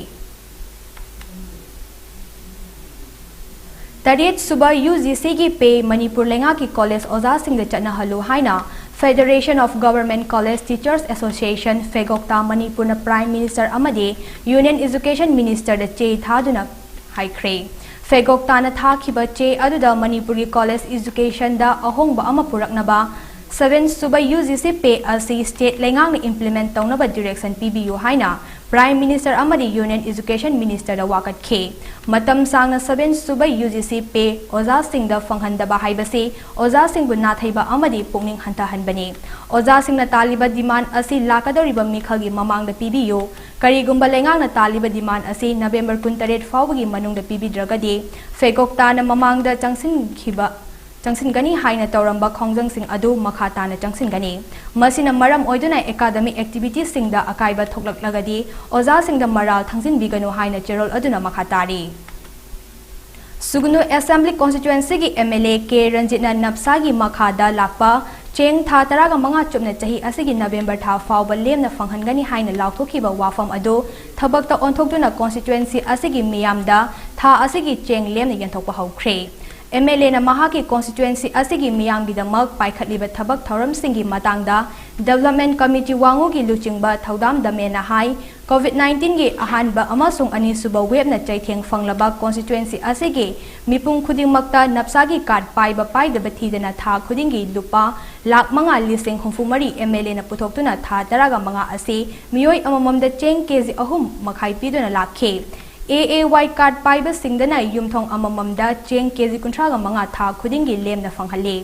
ꯇꯔꯦꯠ ꯁꯨꯕ UGCꯒꯤ pay ꯃꯅꯤꯄꯨꯔ ꯂꯩꯉꯥꯛꯀꯤ college ꯑꯣꯖꯥꯁꯤꯡꯗ ꯆꯠꯅꯍꯜꯂꯨ ꯍꯥꯏꯅ Federation of Government College Teachers Association, ꯐꯦꯒꯣꯛꯇꯥ, ꯃꯅꯤꯄꯨꯔꯅ Prime Minister ꯑꯃꯗꯤ Union Education Ministerꯗ ꯆꯦ ꯊꯥꯗꯨꯅ ꯍꯥꯏꯈ꯭ꯔꯦ꯫ ꯐꯦꯒꯣꯛꯇꯥꯅ ꯊꯥꯈꯤꯕ ꯆꯦ ꯑꯗꯨꯗ ꯃꯅꯤꯄꯨꯔꯒꯤ college educationꯗ ꯑꯍꯣꯡꯕ ꯑꯃ ꯄꯨꯔꯛꯅꯕ seven ꯁꯨꯕ UGC pay ꯑꯁꯤ state ꯂꯩꯉꯥꯛꯅ implement ꯇꯧꯅꯕ direction ꯄꯤꯕꯤꯌꯨ ꯍꯥꯏꯅ Prime Minister ꯑꯃꯗꯤ Union Education Ministerꯗ ꯋꯥꯀꯠꯈꯤ꯫ ꯃꯇꯝ ꯁꯥꯡꯅ seven ꯁꯨꯕ UGC pay ꯑꯣꯖꯥꯁꯤꯡꯗ ꯐꯪꯍꯟꯗꯕ ꯍꯥꯏꯕꯁꯤ ꯑꯣꯖꯥꯁꯤꯡꯕꯨ ꯅꯥꯊꯩꯕ ꯑꯃꯗꯤ ꯄꯨꯛꯅꯤꯡ ꯍꯟꯊꯍꯟꯕꯅꯤ꯫ ꯑꯣꯖꯥꯁꯤꯡꯅ ꯇꯥꯜꯂꯤꯕ demand ꯑꯁꯤ ꯂꯥꯛꯀꯗꯧꯔꯤꯕ ꯃꯤꯈꯜꯒꯤ ꯃꯃꯥꯡꯗ ꯄꯤꯕꯤꯌꯨ꯫ ꯀꯔꯤꯒꯨꯝꯕ ꯂꯩꯉꯥꯛꯅ ꯇꯥꯜꯂꯤꯕ demand ꯑꯁꯤ November ꯀꯨꯟꯇꯔꯦꯠ ꯐꯥꯎꯕꯒꯤ ꯃꯅꯨꯡꯗ ꯄꯤꯕꯤꯗ꯭ꯔꯒꯗꯤ, ꯐꯦꯒꯣꯛꯇꯥꯅ ꯃꯃꯥꯡꯗ ꯆꯪꯁꯤꯟꯈꯤꯕ, ꯆꯪꯁꯤꯟꯒꯅꯤ ꯍꯥꯏꯅ ꯇꯧꯔꯝꯕ ꯈꯣꯡꯖꯪꯁꯤꯡ ꯑꯗꯨ ꯃꯈꯥ ꯇꯥꯅ ꯆꯪꯁꯤꯟꯒꯅꯤ꯫ ꯃꯁꯤꯅ ꯃꯔꯝ ꯑꯣꯏꯗꯨꯅ academic activitiesꯁꯤꯡꯗ ꯑꯀꯥꯏꯕ ꯊꯣꯛꯂꯛꯂꯒꯗꯤ, ꯑꯣꯖꯥꯁꯤꯡꯗ ꯃꯔꯥꯜ ꯊꯪꯖꯤꯟꯕꯤꯒꯅꯨ ꯍꯥꯏꯅ ꯆꯦꯔꯣꯜ ꯑꯗꯨꯅ ꯃꯈꯥ ꯇꯥꯔꯤ꯫ ꯁꯨꯒꯅꯨ Assembly Constituencyꯒꯤ MLA ꯀꯦ ꯔꯟꯖꯤꯠꯅ ꯅꯞꯁꯥꯒꯤ ꯃꯈꯥꯗ ꯂꯥꯛꯄ ꯆꯦꯡ ꯊꯥ ꯇꯔꯥꯒ ꯃꯉꯥ ꯆꯨꯞꯅ ꯆꯍꯤ ꯑꯁꯤꯒꯤ November ꯊꯥ ꯐꯥꯎꯕ ꯂꯦꯝꯅ ꯐꯪꯍꯟꯒꯅꯤ ꯍꯥꯏꯅ ꯂꯥꯎꯊꯣꯛꯈꯤꯕ ꯋꯥꯐꯝ ꯑꯗꯨ ꯊꯕꯛꯇ ꯑꯣꯟꯊꯣꯛꯇꯨꯅ constituency ꯑꯁꯤꯒꯤ ꯃꯤꯌꯥꯝꯗ ꯊꯥ ꯑꯁꯤꯒꯤ ꯆꯦꯡ ꯂꯦꯝꯅ ꯌꯦꯟꯊꯣꯛꯄ ꯍꯧꯈ꯭ꯔꯦ꯫ MLAꯅ ꯃꯍꯥꯛꯀꯤ constituency ꯑꯁꯤꯒꯤ ꯃꯤꯌꯥꯝꯒꯤꯗꯃꯛ ꯄꯥꯏꯈꯠꯂꯤꯕ ꯊꯕꯛ ꯊꯧꯔꯝꯁꯤꯡꯒꯤ ꯃꯇꯥꯡꯗ Development Committee ꯋꯥꯉꯨꯒꯤ ꯂꯨꯆꯤꯡꯕ ꯊꯧꯗꯥꯝ ꯗꯃꯦꯅ ꯍꯥꯏ, COVID nineteenꯒꯤ ꯑꯍꯥꯟꯕ ꯑꯃꯁꯨꯡ ꯑꯅꯤꯁꯨꯕ waveꯅ ꯆꯩꯊꯦꯡ ꯐꯪꯂꯕ constituency ꯑꯁꯤꯒꯤ ꯃꯤꯄꯨꯝ ꯈꯨꯗꯤꯡꯃꯛꯇ ꯅꯞꯁꯥꯒꯤ card ꯄꯥꯏꯕ ꯄꯥꯏꯗꯕ ꯊꯤꯗꯅ ꯊꯥ ꯈꯨꯗꯤꯡꯒꯤ ꯂꯨꯄꯥ ꯂꯥꯈ ꯃꯉꯥ ꯂꯤꯁꯤꯡ ꯍꯨꯝꯐꯨ ꯃꯔꯤ MLAꯅ ꯄꯨꯊꯣꯛꯇꯨꯅ ꯊꯥ ꯇꯔꯥꯒ ꯃꯉꯥ ꯑꯁꯤ ꯃꯤꯑꯣꯏ ꯑꯃꯃꯝꯗ ꯆꯦꯡ KG ꯑꯍꯨꯝ ꯃꯈꯥꯏ ꯄꯤꯗꯨꯅ ꯂꯥꯛꯈꯤ꯫ AAY card ꯄꯥꯏꯕꯁꯤꯡꯗꯅ ꯌꯨꯝꯊꯣꯡ ꯑꯃꯃꯝꯗ ꯆꯦꯡ KG ꯀꯨꯟꯊ꯭ꯔꯥꯒ ꯃꯉꯥ ꯊꯥ ꯈꯨꯗꯤꯡꯒꯤ ꯂꯦꯝꯅ ꯐꯪꯍꯜꯂꯤ꯫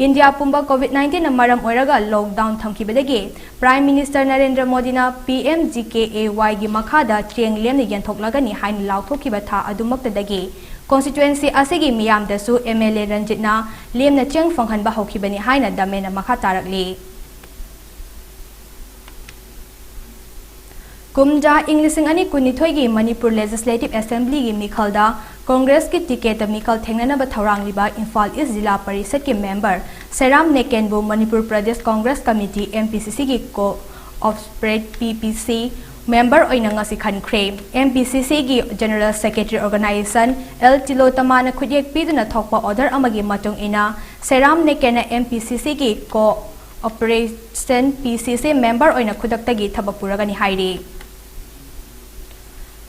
ꯏꯟꯗꯤꯌꯥ ꯄꯨꯝꯕ COVID nineteenꯅ ꯃꯔꯝ ꯑꯣꯏꯔꯒ lockdown ꯊꯝꯈꯤꯕꯗꯒꯤ Prime Minister ꯅꯔꯦꯟꯗ꯭ꯔ ꯃꯣꯗꯤꯅ PMGKAYꯒꯤ ꯃꯈꯥꯗ ꯆꯦꯡ ꯂꯦꯝꯅ ꯌꯦꯟꯊꯣꯛꯂꯒꯅꯤ ꯍꯥꯏꯅ ꯂꯥꯎꯊꯣꯛꯈꯤꯕ ꯊꯥ ꯑꯗꯨꯃꯛꯇꯗꯒꯤ constituency ꯑꯁꯤꯒꯤ ꯃꯤꯌꯥꯝꯗꯁꯨ MLA ꯔꯟꯖꯤꯠꯅ ꯂꯦꯝꯅ ꯆꯦꯡ ꯐꯪꯍꯟꯕ ꯍꯧꯈꯤꯕꯅꯤ ꯍꯥꯏꯅ ꯗꯃꯦꯅ ꯃꯈꯥ ꯇꯥꯔꯛꯂꯤ꯫ ꯀꯨꯝꯖꯥ ꯏꯪ ꯂꯤꯁꯤꯡ ꯑꯅꯤ ꯀꯨꯟꯅꯤꯊꯣꯏꯒꯤ ꯃꯅꯤꯄꯨꯔ Legislative Assemblyꯒꯤ ꯃꯤꯈꯜꯗ Congressꯀꯤ ticketꯇ ꯃꯤꯈꯜ ꯊꯦꯡꯅꯅꯕ ꯊꯧꯔꯥꯡꯂꯤꯕ ꯏꯝꯐꯥꯜ East ꯖꯤꯂꯥ ꯄꯔꯤꯁꯠꯀꯤ member ꯁꯦꯔꯥꯝ ꯅꯦꯀꯦꯟꯕꯨ Manipur Pradesh Congress Committee, MPCCꯒꯤ co-op spread, PPC, member ꯑꯣꯏꯅ ꯉꯁꯤ ꯈꯟꯈ꯭ꯔꯦ꯫ MPCCꯒꯤ General Secretary Organization L ꯇꯤꯂꯣꯇꯃꯥꯅ ꯈꯨꯠꯌꯦꯛ ꯄꯤꯗꯨꯅ ꯊꯣꯛꯄ order ꯑꯃꯒꯤ ꯃꯇꯨꯡ ꯏꯟꯅ ꯁꯦꯔꯥꯝ ꯅꯦꯀꯦꯟꯅ MPCCꯒꯤ co Operation P C C member ꯑꯣꯏꯅ ꯈꯨꯗꯛꯇꯒꯤ ꯊꯕꯛ ꯄꯨꯔꯒꯅꯤ ꯍꯥꯏꯔꯤ꯫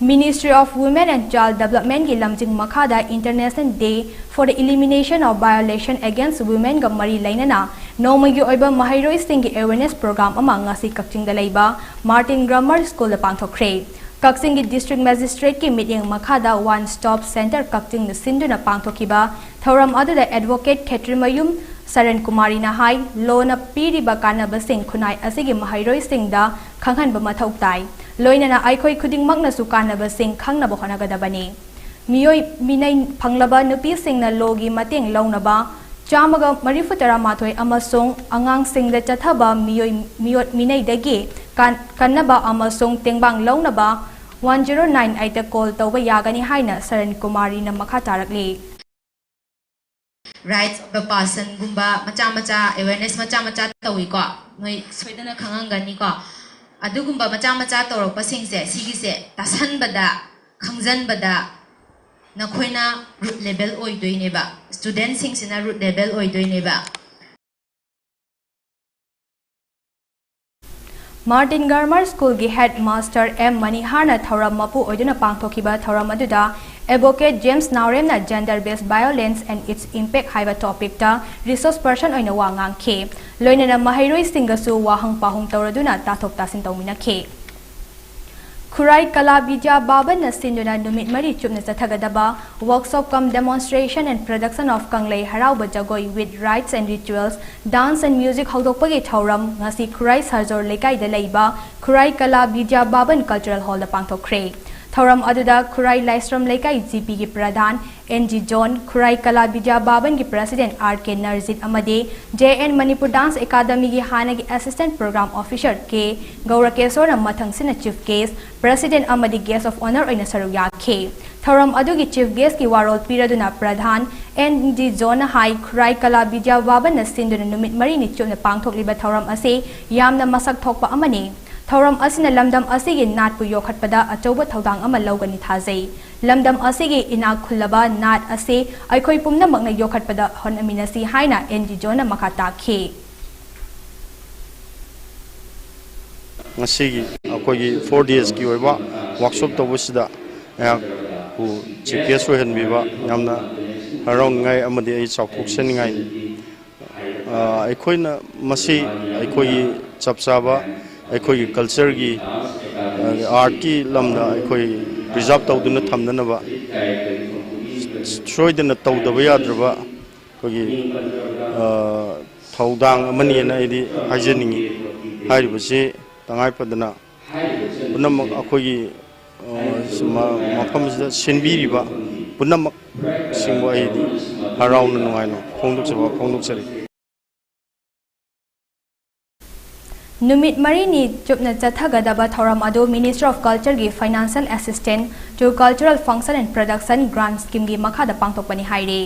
Ministry of Women and Child Developmentꯀꯤ ꯂꯝꯖꯤꯡ ꯃꯈꯥꯗ International Day for the Elimination of Violation Against Womenꯒ ꯃꯔꯤ ꯂꯩꯅꯅ ꯅꯣꯡꯃꯒꯤ ꯑꯣꯏꯕ ꯃꯍꯩꯔꯣꯏꯁꯤꯡꯒꯤ awareness program ꯑꯃ ꯉꯁꯤ ꯀꯛꯆꯤꯡꯗ ꯂꯩꯕ Martin Grammar Schoolꯗ ꯄꯥꯡꯊꯣꯛꯈ꯭ꯔꯦ꯫ ꯀꯛꯆꯤꯡꯒꯤ District Magistrateꯀꯤ ꯃꯤꯠꯌꯦꯡ ꯃꯈꯥꯗ One Stop Center ꯀꯛꯆꯤꯡꯅ ꯁꯤꯟꯗꯨꯅ ꯄꯥꯡꯊꯣꯛꯈꯤꯕ ꯊꯧꯔꯝ ꯑꯗꯨꯗ Advocate ꯈꯦꯇ꯭ꯔꯤꯃꯌꯨꯝ ꯁꯔꯟ ꯀꯨꯃꯥꯔꯤꯅ ꯍꯥꯏ, ꯂꯣꯅ ꯄꯤꯔꯤꯕ ꯀꯥꯟꯅꯕꯁꯤꯡ ꯈꯨꯟꯅꯥꯏ ꯑꯁꯤꯒꯤ ꯃꯍꯩꯔꯣꯏꯁꯤꯡꯗ ꯈꯪꯍꯟꯕ ꯃꯊꯧ ꯇꯥꯏ꯫ ꯂꯣꯏꯅꯅ ꯑꯩꯈꯣꯏ ꯈꯨꯗꯤꯡꯃꯛꯅꯁꯨ ꯀꯥꯟꯅꯕꯁꯤꯡ ꯈꯪꯅꯕ ꯍꯣꯠꯅꯒꯗꯕꯅꯤ꯫ ꯃꯤꯑꯣꯏ ꯃꯤꯅꯩ ꯐꯪꯂꯕ ꯅꯨꯄꯤꯁꯤꯡꯅ ꯂꯣꯒꯤ ꯃꯇꯦꯡ ꯂꯧꯅꯕ ꯆꯥꯝꯃꯒ ꯃꯔꯤꯐꯨ ꯇꯔꯥꯃꯥꯊꯣꯏ ꯑꯃꯁꯨꯡ ꯑꯉꯥꯡꯁꯤꯡꯗ ꯆꯠꯊꯕ ꯃꯤꯑꯣꯏ ꯃꯤꯑꯣꯠ ꯃꯤꯅꯩꯗꯒꯤ ꯀꯥꯟ-, ꯀꯟꯅꯕ ꯑꯃꯁꯨꯡ ꯇꯦꯡꯕꯥꯡ ꯂꯧꯅꯕ one zero nine eight call ꯇꯧꯕ ꯌꯥꯒꯅꯤ ꯍꯥꯏꯅ ꯁꯔꯟ ꯀꯨꯃꯥꯔꯤꯅ ꯃꯈꯥ ꯇꯥꯔꯛꯂꯤ꯫ Rites of the Passionꯒꯨꯝꯕ ꯃꯆꯥ ꯃꯆꯥ awareness ꯃꯆꯥ ꯃꯆꯥ ꯇꯧꯏꯀꯣ꯫ ꯅꯣꯏ ꯁꯣꯏꯗꯅ ꯈꯪꯉꯝꯒꯅꯤꯀꯣ꯫ ꯑꯗꯨꯒꯨꯝꯕ ꯃꯆꯥ ꯃꯆꯥ ꯇꯧꯔꯛꯄꯁꯤꯡꯁꯦ, ꯁꯤꯒꯤꯁꯦ ꯇꯥꯁꯟꯕꯗ, ꯈꯪꯖꯟꯕꯗ ꯅꯈꯣꯏꯅ root level ꯑꯣꯏꯗꯣꯏꯅꯦꯕ꯫ Studentꯁꯤꯡꯁꯤꯅ root level ꯑꯣꯏꯗꯣꯏꯅꯦꯕ꯫ Martin Grammar Schoolꯒꯤ Headmaster M ꯃꯅꯤꯍꯥꯔꯅ ꯊꯧꯔꯝ ꯃꯄꯨ ꯑꯣꯏꯗꯨꯅ ꯄꯥꯡꯊꯣꯛꯈꯤꯕ ꯊꯧꯔꯝ ꯑꯗꯨꯗ Advocate James ꯅꯥꯎꯔꯦꯝꯅ Gender Based Violence and Its Impact ꯍꯥꯏꯕ topicꯇ resource person ꯑꯣꯏꯅ ꯋꯥ ꯉꯥꯡꯈꯤ꯫ ꯂꯣꯏꯅꯅ ꯃꯍꯩꯔꯣꯏꯁꯤꯡꯒꯁꯨ ꯋꯥꯍꯪ ꯄꯥꯎꯍꯪ ꯇꯧꯔꯗꯨꯅ ꯇꯥꯊꯣꯛ ꯇꯥꯁꯤꯟ ꯇꯧꯃꯤꯟꯅꯈꯤ꯫ ꯈꯨꯔꯥꯏ ꯀꯂꯥ ꯕꯤꯗ꯭ꯌꯥ ꯚꯕꯟꯅ ꯁꯤꯟꯗꯨꯅ ꯅꯨꯃꯤꯠ ꯃꯔꯤ ꯆꯨꯞꯅ ꯆꯠꯊꯒꯗꯕ workshop cum demonstration and production of ꯀꯪꯂꯩ ꯍꯔꯥꯎꯕ ꯖꯒꯣꯏ with rites and rituals, dance and music ꯍꯧꯗꯣꯛꯄꯒꯤ ꯊꯧꯔꯝ ꯉꯁꯤ ꯈꯨꯔꯥꯏ ꯁꯥꯖꯣꯔ ꯂꯩꯀꯥꯏꯗ ꯂꯩꯕ ꯈꯨꯔꯥꯏ ꯀꯂꯥ ꯕꯤꯗ꯭ꯌꯥ ꯚꯕꯟ Cultural Hallꯗ ꯄꯥꯡꯊꯣꯛꯈ꯭ꯔꯦ꯫ ꯊꯧꯔꯝ ꯑꯗꯨꯗ ꯈꯨꯔꯥꯏ ꯂꯥꯏꯁ꯭ꯔꯝ ꯂꯩꯀꯥꯏ GPꯒꯤ ꯄ꯭ꯔꯙꯥꯟ N G John, ꯈꯨꯔꯥꯏ ꯀꯂꯥ ꯕꯤꯗ꯭ꯌꯥ ꯚꯕꯟꯒꯤ president R K ꯅꯔꯖꯤꯠ ꯑꯃꯗꯤ J N Manipur Dance Academyꯒꯤ ꯍꯥꯟꯅꯒꯤ assistant program officer K ꯒꯧꯔꯀꯦꯁꯣꯔꯅ ꯃꯊꯪꯁꯤꯠꯅ chief guest, president ꯑꯃꯗꯤ guest of honour ꯑꯣꯏꯅ ꯁꯔꯨꯛ ꯌꯥꯈꯤ꯫ ꯊꯧꯔꯝ ꯑꯗꯨꯒꯤ chief guestꯀꯤ ꯋꯥꯔꯣꯜ ꯄꯤꯔꯗꯨꯅ ꯄ꯭ꯔꯙꯥꯟ N G Johnꯅ ꯍꯥꯏ, ꯈꯨꯔꯥꯏ ꯀꯂꯥ ꯕꯤꯗ꯭ꯌꯥ ꯚꯕꯟꯅ ꯁꯤꯟꯗꯨꯅ ꯅꯨꯃꯤꯠ ꯃꯔꯤꯅꯤ ꯆꯨꯞꯅ ꯄꯥꯡꯊꯣꯛꯂꯤꯕ ꯊꯧꯔꯝ ꯑꯁꯤ ꯌꯥꯝꯅ ꯃꯁꯛ ꯊꯣꯛꯄ ꯑꯃꯅꯤ꯫ ꯊꯧꯔꯝ ꯑꯁꯤꯅ ꯂꯝꯗꯝ ꯑꯁꯤꯒꯤ ꯅꯥꯠꯄꯨ ꯌꯣꯛꯈꯠꯄꯗ ꯑꯆꯧꯕ ꯊꯧꯗꯥꯡ ꯑꯃ ꯂꯧꯒꯅꯤ ꯊꯥꯖꯩ꯫ ꯂꯝꯗꯝ ꯑꯁꯤꯒꯤ ꯏꯅꯥꯛ ꯈꯨꯜꯂꯕ ꯅꯥꯠ ꯑꯁꯤ ꯑꯩꯈꯣꯏ ꯄꯨꯝꯅꯃꯛꯅ ꯌꯣꯛꯈꯠꯄꯗ ꯍꯣꯠꯅꯃꯤꯟꯅꯁꯤ ꯍꯥꯏꯅ N G Johnꯅ ꯃꯈꯥ ꯇꯥꯈꯤ꯫ ꯉꯁꯤꯒꯤ ꯑꯩꯈꯣꯏꯒꯤ ꯐꯣꯔ ꯗꯦꯖꯀꯤ ꯑꯣꯏꯕ ꯋꯥꯔꯛꯁꯣꯞ ꯇꯧꯕꯁꯤꯗ ꯑꯩꯍꯥꯛꯄꯨ ꯆꯤꯐ ꯒꯦꯁ ꯑꯣꯏꯍꯟꯕꯤꯕ ꯌꯥꯝꯅ ꯍꯔꯥꯎꯅꯤꯡꯉꯥꯏ ꯑꯃꯗꯤ ꯑꯩ ꯆꯥꯎꯊꯣꯛꯆꯅꯤꯡꯉꯥꯏꯅꯤ꯫ ꯑ, ꯑꯩꯈꯣꯏꯅ ꯃꯁꯤ ꯑꯩꯈꯣꯏꯒꯤ ꯆꯞ ꯆꯥꯕ ꯑꯩꯈꯣꯏꯒꯤ ꯀꯜꯆꯔꯒꯤ, ꯑ, ꯑꯥꯔꯠꯀꯤ ꯂꯝꯗ ꯑꯩꯈꯣꯏ ꯄ꯭ꯔꯤꯖꯥꯔꯚ ꯇꯧꯗꯨꯅ ꯊꯝꯅꯅꯕ ꯁꯣꯏꯗꯅ ꯇꯧꯗꯕ ꯌꯥꯗ꯭ꯔꯕ ꯑꯩꯈꯣꯏꯒꯤ, ꯑ, ꯊꯧꯗꯥꯡ ꯑꯃꯅꯤꯅ ꯑꯩꯗꯤ ꯍꯥꯏꯖꯅꯤꯡꯉꯤ꯫ ꯍꯥꯏꯔꯤꯕꯁꯤ ꯇꯉꯥꯏ ꯐꯗꯅ ꯄꯨꯝꯅꯃꯛ ꯑꯩꯈꯣꯏꯒꯤ, ꯑ, ꯃ-, ꯃꯐꯝꯁꯤꯗ ꯁꯤꯟꯕꯤꯔꯤꯕ ꯄꯨꯝꯅꯃꯛꯁꯤꯡꯕꯨ ꯑꯩꯗꯤ ꯍꯔꯥꯎꯅ ꯅꯨꯡꯉꯥꯏꯅ ꯐꯣꯡꯗꯣꯛꯆꯕ ꯐꯣꯡꯗꯣꯛꯆꯔꯤ꯫ ꯅꯨꯃꯤꯠ ꯃꯔꯤꯅꯤ ꯆꯨꯞꯅ ꯆꯠꯊꯒꯗꯕ ꯊꯧꯔꯝ ꯑꯗꯨ Ministry of Cultureꯒꯤ Financial Assistance to Cultural Function and Production Grant Schemeꯒꯤ ꯃꯈꯥꯗ ꯄꯥꯡꯊꯣꯛꯄꯅꯤ ꯍꯥꯏꯔꯤ꯫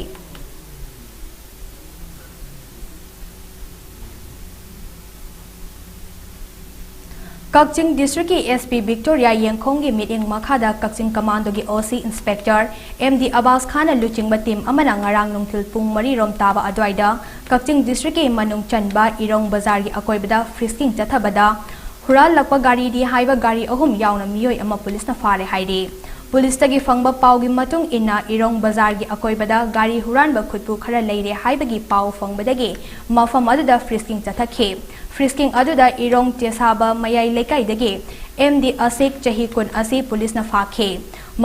ꯀꯛꯆꯤꯡ ꯗꯤꯁꯇ꯭ꯔꯤꯛꯀꯤ ꯑꯦꯁ ꯄꯤ ꯚꯤꯛꯇꯣꯔꯤꯌꯥ ꯌꯦꯡꯈꯣꯡꯒꯤ ꯃꯤꯠꯌꯦꯡ ꯃꯈꯥꯗ ꯀꯛꯆꯤꯡ ꯀꯃꯥꯟꯗꯣꯒꯤ ꯑꯣ ꯁꯤ ꯏꯟꯁꯄꯦꯛꯇꯔ ꯑꯦꯝ ꯗꯤ ꯑꯕꯥꯁ ꯈꯥꯟꯅ ꯂꯨꯆꯤꯡꯕ ꯇꯤꯝ ꯑꯃꯅ ꯉꯔꯥꯡ ꯅꯨꯡꯊꯤꯜ ꯄꯨꯡ ꯃꯔꯤ ꯔꯣꯝ ꯇꯥꯕ ꯑꯗꯨꯋꯥꯏꯗ ꯀꯛꯆꯤꯡ ꯗꯤꯁꯇ꯭ꯔꯤꯛꯀꯤ ꯃꯅꯨꯡ ꯆꯟꯕ ꯏꯔꯣꯡ ꯕꯖꯥꯔꯒꯤ ꯑꯀꯣꯏꯕꯗ ꯐ꯭ꯔꯤꯁꯀꯤꯡ ꯆꯠꯊꯕꯗ ꯍꯨꯔꯥꯜꯂꯛꯄ ꯒꯥꯔꯤꯗꯤ ꯍꯥꯏꯕ ꯒꯥꯔꯤ ꯑꯍꯨꯝ ꯌꯥꯎꯅ ꯃꯤꯑꯣꯏ ꯑꯃ ꯄꯨꯂꯤꯁꯅ ꯐꯥꯔꯦ ꯍꯥꯏꯔꯤ꯫ ꯄꯨꯂꯤꯁꯇꯒꯤ ꯐꯪꯕ ꯄꯥꯎꯒꯤ ꯃꯇꯨꯡ ꯏꯟꯅ ꯏꯔꯣꯡ ꯕꯖꯥꯔꯒꯤ ꯑꯀꯣꯏꯕꯗ ꯒꯥꯔꯤ ꯍꯨꯔꯥꯟꯕ ꯈꯨꯠꯄꯨ ꯈꯔ ꯂꯩꯔꯦ ꯍꯥꯏꯕꯒꯤ ꯄꯥꯎ ꯐꯪꯕꯗꯒꯤ ꯃꯐꯝ ꯑꯗꯨꯗ ꯐ꯭ꯔꯤꯁꯀꯤꯡ ꯆꯠꯊꯈꯤ꯫ ꯐ꯭ꯔꯤꯁꯀꯤꯡ ꯑꯗꯨꯗ ꯏꯔꯣꯡ ꯆꯦꯁꯥꯕ ꯃꯌꯥꯏ ꯂꯩꯀꯥꯏꯗꯒꯤ ꯑꯦꯝ ꯗꯤ ꯑꯁꯤꯛ ꯆꯍꯤ ꯀꯨꯟ ꯑꯁꯤ ꯄꯨꯂꯤꯁꯅ ꯐꯥꯈꯤ꯫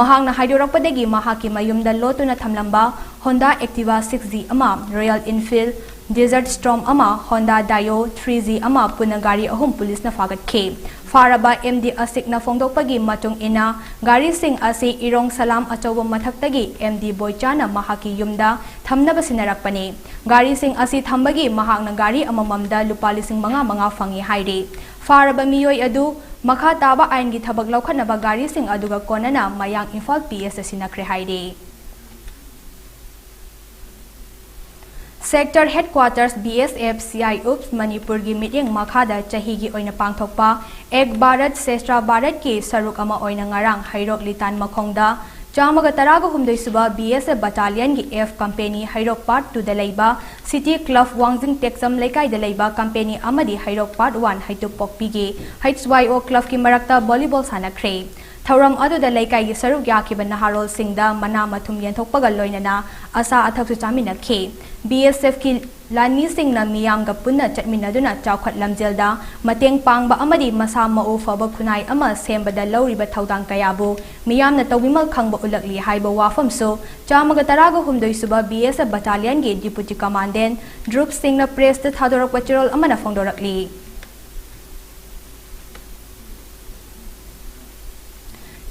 ꯃꯍꯥꯛꯅ ꯍꯥꯏꯗꯣꯔꯛꯄꯗꯒꯤ ꯃꯍꯥꯛꯀꯤ ꯃꯌꯨꯝꯗ ꯂꯣꯠꯇꯨꯅ ꯊꯝꯂꯝꯕ Honda Activa six G ꯑꯃ, Royal Enfield Desert Storm ꯑꯃ, Honda Dio three G ꯑꯃ ꯄꯨꯟꯅ ꯒꯥꯔꯤ ꯑꯍꯨꯝ ꯄꯨꯂꯤꯁꯅ ꯐꯥꯒꯠꯈꯤ꯫ ꯐꯥꯔꯕ ꯑꯦꯝ ꯗꯤ ꯑꯁꯤꯛꯅ ꯐꯣꯡꯗꯣꯛꯄꯒꯤ ꯃꯇꯨꯡ ꯏꯟꯅ ꯒꯥꯔꯤꯁꯤꯡ ꯑꯁꯤ ꯏꯔꯣꯡ ꯁꯂꯥꯝ ꯑꯆꯧꯕ ꯃꯊꯛꯇꯒꯤ ꯑꯦꯝ ꯗꯤ ꯕꯣꯏꯆꯥꯅ ꯃꯍꯥꯛꯀꯤ ꯌꯨꯝꯗ ꯊꯝꯅꯕ ꯁꯤꯟꯅꯔꯛꯄꯅꯤ꯫ ꯒꯥꯔꯤꯁꯤꯡ ꯑꯁꯤ ꯊꯝꯕꯒꯤ ꯃꯍꯥꯛꯅ ꯒꯥꯔꯤ ꯑꯃꯃꯝꯗ ꯂꯨꯄꯥ ꯂꯤꯁꯤꯡ ꯃꯉꯥ ꯃꯉꯥ ꯐꯪꯏ ꯍꯥꯏꯔꯤ꯫ ꯐꯥꯔꯕ ꯃꯤꯑꯣꯏ ꯑꯗꯨ ꯃꯈꯥ ꯇꯥꯕ ꯑꯥꯏꯟꯒꯤ ꯊꯕꯛ ꯂꯧꯈꯠꯅꯕ ꯒꯥꯔꯤꯁꯤꯡ ꯑꯗꯨꯒ ꯀꯣꯟꯅꯅ ꯃꯌꯥꯡ ꯏꯝꯐꯥꯜ ꯄꯤ ꯑꯦꯁꯇ ꯁꯤꯟꯅꯈ꯭ꯔꯦ ꯍꯥꯏꯔꯤ꯫ Sector Headquarters B S F C I UPS ꯃꯅꯤꯄꯨꯔꯒꯤ ꯃꯤꯠꯌꯦꯡ ꯃꯈꯥꯗ ꯆꯍꯤꯒꯤ ꯑꯣꯏꯅ ꯄꯥꯡꯊꯣꯛꯄ ꯑꯦꯛ ꯚꯥꯔꯠ ꯁ꯭ꯔꯦꯁꯊ ꯚꯥꯔꯠꯀꯤ ꯁꯔꯨꯛ ꯑꯃ ꯑꯣꯏꯅ ꯉꯔꯥꯡ ꯍꯩꯔꯣꯛ ꯂꯤꯇꯥꯟ ꯃꯈꯣꯡꯗ ꯆꯥꯝꯃꯒ ꯇꯔꯥꯒ ꯍꯨꯝꯗꯣꯏ ꯁꯨꯕ B S F Battalionꯒꯤ F Company ꯍꯩꯔꯣꯛ Part Twoꯗ ꯂꯩꯕ City Club ꯋꯥꯡꯖꯤꯡ ꯇꯦꯛꯆꯝ ꯂꯩꯀꯥꯏꯗ ꯂꯩꯕ Company ꯑꯃꯗꯤ ꯍꯩꯔꯣꯛ Part One ꯍꯩꯇꯨꯞꯄꯣꯛꯄꯤꯒꯤ H Y O Clubꯀꯤ ꯃꯔꯛꯇ volleyball ꯁꯥꯟꯅꯈ꯭ꯔꯦ꯫ ꯊꯧꯔꯝ ꯑꯗꯨꯗ ꯂꯩꯀꯥꯏꯒꯤ ꯁꯔꯨꯛ ꯌꯥꯈꯤꯕ ꯅꯍꯥꯔꯣꯜꯁꯤꯡꯗ ꯃꯅꯥ ꯃꯊꯨꯝ ꯌꯦꯟꯊꯣꯛꯄꯒ ꯂꯣꯏꯅꯅ ꯑꯆꯥ ꯑꯊꯛꯁꯨ ꯆꯥꯃꯤꯟꯅꯈꯤ꯫ B S Fꯀꯤ ꯂꯥꯟꯃꯤꯁꯤꯡꯅ ꯃꯤꯌꯥꯝꯒ ꯄꯨꯟꯅ ꯆꯠꯃꯤꯟꯅꯗꯨꯅ ꯆꯥꯎꯈꯠ ꯂꯝꯖꯦꯜꯗ ꯃꯇꯦꯡ ꯄꯥꯡꯕ ꯑꯃꯗꯤ ꯃꯁꯥ ꯃꯎ ꯐꯕ ꯈꯨꯟꯅꯥꯏ ꯑꯃ ꯁꯦꯝꯕꯗ ꯂꯧꯔꯤꯕ ꯊꯧꯗꯥꯡ ꯀꯌꯥꯕꯨ ꯃꯤꯌꯥꯝꯅ ꯇꯧꯕꯤꯃꯜ ꯈꯪꯕ ꯎꯠꯂꯛꯂꯤ ꯍꯥꯏꯕ ꯋꯥꯐꯝꯁꯨ ꯆꯥꯝꯃꯒ ꯇꯔꯥꯒ ꯍꯨꯝꯗꯣꯏ ꯁꯨꯕ B S F Battalionꯒꯤ Deputy Commandant ꯙ꯭ꯔꯨꯞ ꯁꯤꯡꯅ pressꯇ ꯊꯥꯗꯣꯔꯛꯄ ꯆꯦꯔꯣꯜ ꯑꯃꯅ ꯐꯣꯡꯗꯣꯔꯛꯂꯤ꯫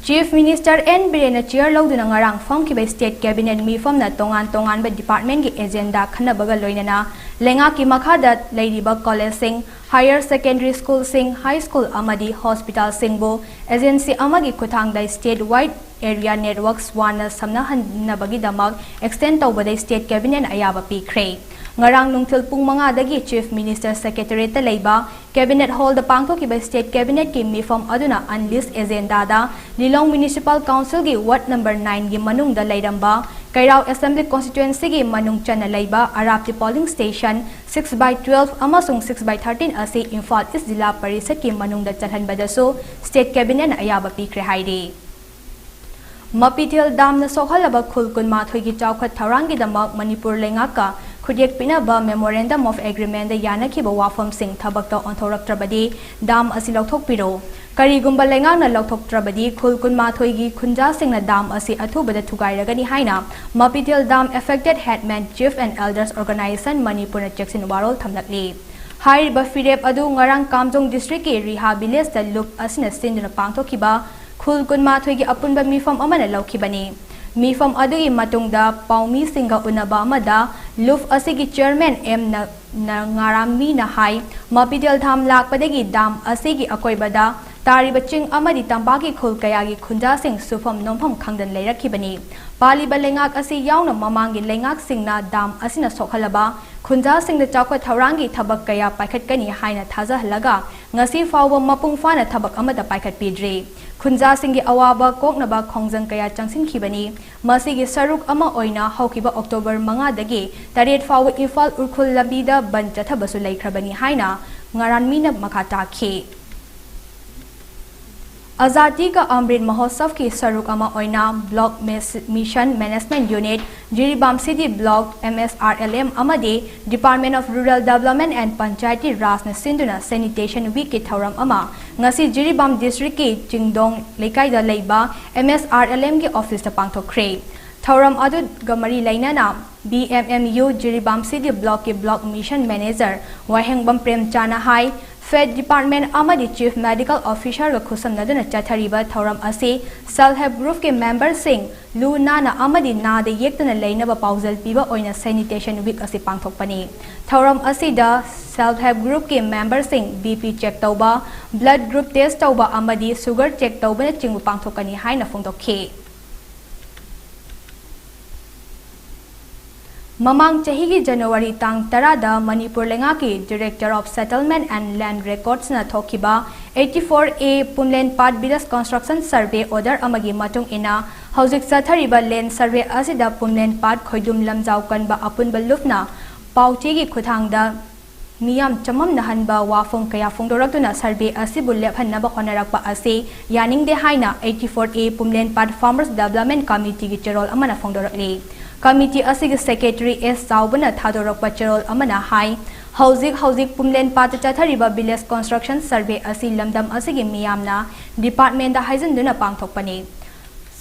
Chief Minister N ꯕꯤꯔꯦꯟꯅ chair ꯂꯧꯗꯨꯅ ꯉꯔꯥꯡ ꯐꯝꯈꯤꯕ State Cabinet ꯃꯤꯐꯝꯅ ꯇꯣꯉꯥꯟ ꯇꯣꯉꯥꯟꯕ departmentꯀꯤ agenda ꯈꯟꯅꯕꯒ ꯂꯣꯏꯅꯅ ꯂꯩꯉꯥꯛꯀꯤ ꯃꯈꯥꯗ ꯂꯩꯔꯤꯕ collegeꯁꯤꯡ, higher secondary schoolꯁꯤꯡ, high school ꯑꯃꯗꯤ hospitalꯁꯤꯡꯕꯨ agency ꯑꯃꯒꯤ ꯈꯨꯠꯊꯥꯡꯗ state wide area networks ꯋꯥꯅ ꯁꯝꯅꯍꯟꯅꯕꯒꯤꯗꯃꯛ extend ꯇꯧꯕꯗ State Cabinetꯅ ꯑꯌꯥꯕ ꯄꯤꯈ꯭ꯔꯦ꯫ ꯉꯔꯥꯡ ꯅꯨꯡꯊꯤꯜ ꯄꯨꯡ ꯃꯉꯥꯗꯒꯤ Chief Minister Secretariatꯇ ꯂꯩꯕ Cabinet Hallꯗ ꯄꯥꯡꯊꯣꯛꯈꯤꯕ State Cabinetꯀꯤ ꯃꯤꯐꯝ ꯑꯗꯨꯅ unleashed agendaꯗ ꯂꯤꯂꯣꯡ Municipal Councilꯒꯤ Ward number nineꯒꯤ ꯃꯅꯨꯡꯗ ꯂꯩꯔꯝꯕ ꯀꯩꯔꯥꯎ Assembly Constituencyꯒꯤ ꯃꯅꯨꯡ ꯆꯟꯅ ꯂꯩꯕ ꯑꯔꯥꯞꯇꯤ polling station six by twelve ꯑꯃꯁꯨꯡ six by thirteen ꯑꯁꯤ ꯏꯝꯐꯥꯜ East ꯖꯤꯂꯥ ꯄꯔꯤꯁꯠꯀꯤ ꯃꯅꯨꯡꯗ ꯆꯜꯍꯟꯕꯗꯁꯨ State Cabinetꯅ ꯑꯌꯥꯕ ꯄꯤꯈ꯭ꯔꯦ ꯍꯥꯏꯔꯤ꯫ ꯃꯄꯤꯊꯦꯜ ꯗꯥꯝꯅ ꯁꯣꯛꯍꯜꯂꯕ ꯈꯨꯜ ꯀꯨꯟꯃꯥꯊꯣꯏꯒꯤ ꯆꯥꯎꯈꯠ ꯊꯧꯔꯥꯡꯒꯤꯗꯃꯛ ꯃꯅꯤꯄꯨꯔ ꯂꯩꯉꯥꯛꯀ ꯈꯨꯠꯌꯦꯛ ꯄꯤꯅꯕ Memorandum of Agreementꯗ ꯌꯥꯅꯈꯤꯕ ꯋꯥꯐꯝꯁꯤꯡ ꯊꯕꯛꯇ ꯑꯣꯟꯊꯣꯔꯛꯇ꯭ꯔꯕꯗꯤ ꯗꯥꯝ ꯑꯁꯤ ꯂꯧꯊꯣꯛꯄꯤꯔꯣ꯫ ꯀꯔꯤꯒꯨꯝꯕ ꯂꯩꯉꯥꯛꯅ ꯂꯧꯊꯣꯛꯇ꯭ꯔꯕꯗꯤ ꯈꯨꯜ ꯀꯨꯟꯃꯥꯊꯣꯏꯒꯤ ꯈꯨꯟꯖꯥꯁꯤꯡꯅ ꯗꯥꯝ ꯑꯁꯤ ꯑꯊꯨꯕꯗ ꯊꯨꯒꯥꯏꯔꯒꯅꯤ ꯍꯥꯏꯅ ꯃꯄꯤꯊꯦꯜ Dam Affected Headmen, Chief and Elders Organization ꯃꯅꯤꯄꯨꯔꯅ ꯆꯦꯛꯁꯤꯟ ꯋꯥꯔꯣꯜ ꯊꯝꯂꯛꯂꯤ꯫ ꯍꯥꯏꯔꯤꯕ ꯐꯤꯔꯦꯞ ꯑꯗꯨ ꯉꯔꯥꯡ ꯀꯥꯝꯖꯣꯡ districtꯀꯤ ꯔꯤꯍꯥ villageꯇ ꯂꯨꯞ ꯑꯁꯤꯅ ꯁꯤꯟꯗꯨꯅ ꯄꯥꯡꯊꯣꯛꯈꯤꯕ ꯈꯨꯜ ꯀꯨꯟꯃꯥꯊꯣꯏꯒꯤ ꯑꯄꯨꯟꯕ ꯃꯤꯐꯝ ꯑꯃꯅ ꯂꯧꯈꯤꯕꯅꯤ꯫ ꯃꯤꯐꯝ ꯑꯗꯨꯒꯤ ꯃꯇꯨꯡꯗ ꯄꯥꯎꯃꯤꯁꯤꯡꯒ ꯎꯅꯕ ꯑꯃꯗ ꯂꯨꯞ ꯑꯁꯤꯒꯤ chairman ꯑꯦꯝ ꯅ-, ꯅ-, ꯉꯥꯔꯥꯝꯃꯤꯅ ꯍꯥꯏ, ꯃꯄꯤꯗꯦꯜ ꯗꯥꯝ ꯂꯥꯛꯄꯗꯒꯤ ꯗꯥꯝ ꯑꯁꯤꯒꯤ ꯑꯀꯣꯏꯕꯗ ꯇꯥꯔꯤꯕ ꯆꯤꯡ ꯑꯃꯗꯤ ꯇꯝꯄꯥꯛꯀꯤ ꯈꯨꯜ ꯀꯌꯥꯒꯤ ꯈꯨꯟꯖꯥꯁꯤꯡ ꯁꯨꯐꯝ ꯅꯣꯝꯐꯝ ꯈꯪꯗꯅ ꯂꯩꯔꯛꯈꯤꯕꯅꯤ꯫ ꯄꯥꯜꯂꯤꯕ ꯂꯩꯉꯥꯛ ꯑꯁꯤ ꯌꯥꯎꯅ ꯃꯃꯥꯡꯒꯤ ꯂꯩꯉꯥꯛꯁꯤꯡꯅ ꯗꯥꯝ ꯑꯁꯤꯅ ꯁꯣꯛꯍꯜꯂꯕ ꯈꯨꯟꯖꯥꯁꯤꯡꯗ ꯆꯥꯎꯈꯠ ꯊꯧꯔꯥꯡꯒꯤ ꯊꯕꯛ ꯀꯌꯥ ꯄꯥꯏꯈꯠꯀꯅꯤ ꯍꯥꯏꯅ ꯊꯥꯖꯍꯜꯂꯒ ꯉꯁꯤ ꯐꯥꯎꯕ ꯃꯄꯨꯡ ꯐꯥꯅ ꯊꯕꯛ ꯑꯃꯠꯇ ꯄꯥꯏꯈꯠꯄꯤꯗ꯭ꯔꯤ꯫ ꯈꯨꯟꯖꯥꯁꯤꯡꯒꯤ ꯑꯋꯥꯕ ꯀꯣꯛꯅꯕ ꯈꯣꯡꯖꯪ ꯀꯌꯥ ꯆꯪꯁꯤꯟꯈꯤꯕꯅꯤ꯫ ꯃꯁꯤꯒꯤ ꯁꯔꯨꯛ ꯑꯃ ꯑꯣꯏꯅ ꯍꯧꯈꯤꯕ ꯑꯣꯛꯇꯣꯕꯔ ꯃꯉꯥꯗꯒꯤ ꯇꯔꯦꯠ ꯐꯥꯎꯕ ꯏꯝꯐꯥꯜ ꯎꯈ꯭ꯔꯨꯜ ꯂꯝꯕꯤꯗ ꯕꯟ ꯆꯠꯊꯕꯁꯨ ꯂꯩꯈ꯭ꯔꯕꯅꯤ ꯍꯥꯏꯅ ꯉꯔꯥꯟꯃꯤꯅ ꯃꯈꯥ ꯇꯥꯈꯤ꯫ ꯑꯖꯥꯗꯤ ꯀ ꯑꯃ꯭ꯔꯤꯠ ꯃꯍꯣꯠꯁꯕꯀꯤ ꯁꯔꯨꯛ ꯑꯃ ꯑꯣꯏꯅ Block Mes-, Mission Management Unit, Jiribam City Block, M S R L M, ꯑꯃꯗꯤ Department of Rural Development and Panchayati Rajꯅ ꯁꯤꯟꯗꯨꯅ Sanitation Weekꯀꯤ ꯊꯧꯔꯝ ꯑꯃ ꯉꯁꯤ ꯖꯤꯔꯤꯕꯥꯝ Districtꯀꯤ ꯆꯤꯡꯗꯣꯡ ꯂꯩꯀꯥꯏꯗ ꯂꯩꯕ M S R L Mꯒꯤ officeꯇ ꯄꯥꯡꯊꯣꯛꯈ꯭ꯔꯦ꯫ ꯊꯧꯔꯝ ꯑꯗꯨꯒ ꯃꯔꯤ ꯂꯩꯅꯅ B M M U Jiribam City Blockꯀꯤ Block Mission Manager ꯋꯥꯍꯦꯡꯕꯝ ꯄ꯭ꯔꯦꯝꯆꯥꯅ ꯍꯥꯏ, Fed Department ꯑꯃꯗꯤ Chief Medical Officerꯒ ꯈꯨꯠꯁꯝꯅꯗꯨꯅ ꯆꯠꯊꯔꯤꯕ ꯊꯧꯔꯝ ꯑꯁꯤ Self Help Groupꯀꯤ memberꯁꯤꯡ ꯂꯨ ꯅꯥꯟꯅ ꯑꯃꯗꯤ ꯅꯥꯗ ꯌꯦꯛꯇꯅ ꯂꯩꯅꯕ ꯄꯥꯎꯖꯦꯜ ꯄꯤꯕ ꯑꯣꯏꯅ Sanitation Week ꯑꯁꯤ ꯄꯥꯡꯊꯣꯛꯄꯅꯤ꯫ ꯊꯧꯔꯝ ꯑꯁꯤꯗ Self Help Groupꯀꯤ memberꯁꯤꯡ B P check ꯇꯧꯕ, blood group test ꯇꯧꯕ ꯑꯃꯗꯤ sugar check ꯇꯧꯕꯅꯆꯤꯡꯕ ꯄꯥꯡꯊꯣꯛꯀꯅꯤ ꯍꯥꯏꯅ ꯐꯣꯡꯗꯣꯛꯈꯤ꯫ ꯃꯃꯥꯡ ꯆꯍꯤꯒꯤ ꯖꯅꯋꯥꯔꯤ ꯇꯥꯡ ꯇꯔꯥꯗ ꯃꯅꯤꯄꯨꯔ ꯂꯩꯉꯥꯛꯀꯤ Director of Settlement and Land Recordsꯅ ꯊꯣꯛꯈꯤꯕ eighty four A ꯄꯨꯝꯂꯦꯟ ꯄꯥꯠ Village Construction Survey Order ꯑꯃꯒꯤ ꯃꯇꯨꯡ ꯏꯟꯅ ꯍꯧꯖꯤꯛ ꯆꯠꯊꯔꯤꯕ land survey ꯑꯁꯤꯗ ꯄꯨꯝꯂꯦꯟ ꯄꯥꯠ ꯈꯣꯏꯗꯨꯝ ꯂꯝꯖꯥꯎ ꯀꯟꯕ ꯑꯄꯨꯟꯕ ꯂꯨꯞꯅ ꯄꯥꯎꯆꯦꯒꯤ ꯈꯨꯠꯊꯥꯡꯗ ꯃꯤꯌꯥꯝ ꯆꯃꯝꯅꯍꯟꯕ ꯋꯥꯐꯝ ꯀꯌꯥ ꯐꯣꯡꯗꯣꯔꯛꯇꯨꯅ survey ꯑꯁꯤꯕꯨ ꯂꯦꯞꯍꯟꯅꯕ ꯍꯣꯠꯅꯔꯛꯄ ꯑꯁꯤ ꯌꯥꯅꯤꯡꯗꯦ ꯍꯥꯏꯅ eighty four A ꯄꯨꯝꯂꯦꯟ ꯄꯥꯠ Farmers Development Committeeꯒꯤ ꯆꯦꯔꯣꯜ ꯑꯃꯅ ꯐꯣꯡꯗꯣꯔꯛꯂꯤ꯫ Committee ꯑꯁꯤꯒꯤ Secretary S ꯆꯥꯎꯕꯅ ꯊꯥꯗꯣꯔꯛꯄ ꯆꯦꯔꯣꯜ ꯑꯃꯅ ꯍꯥꯏ, ꯍꯧꯖꯤꯛ ꯍꯧꯖꯤꯛ ꯄꯨꯝꯂꯦꯟ ꯄꯥꯠꯇ ꯆꯠꯊꯔꯤꯕ Village Construction Survey ꯑꯁꯤ ꯂꯝꯗꯝ ꯑꯁꯤꯒꯤ ꯃꯤꯌꯥꯝꯅ departmentꯗ ꯍꯥꯏꯖꯤꯟꯗꯨꯅ ꯄꯥꯡꯊꯣꯛꯄꯅꯤ꯫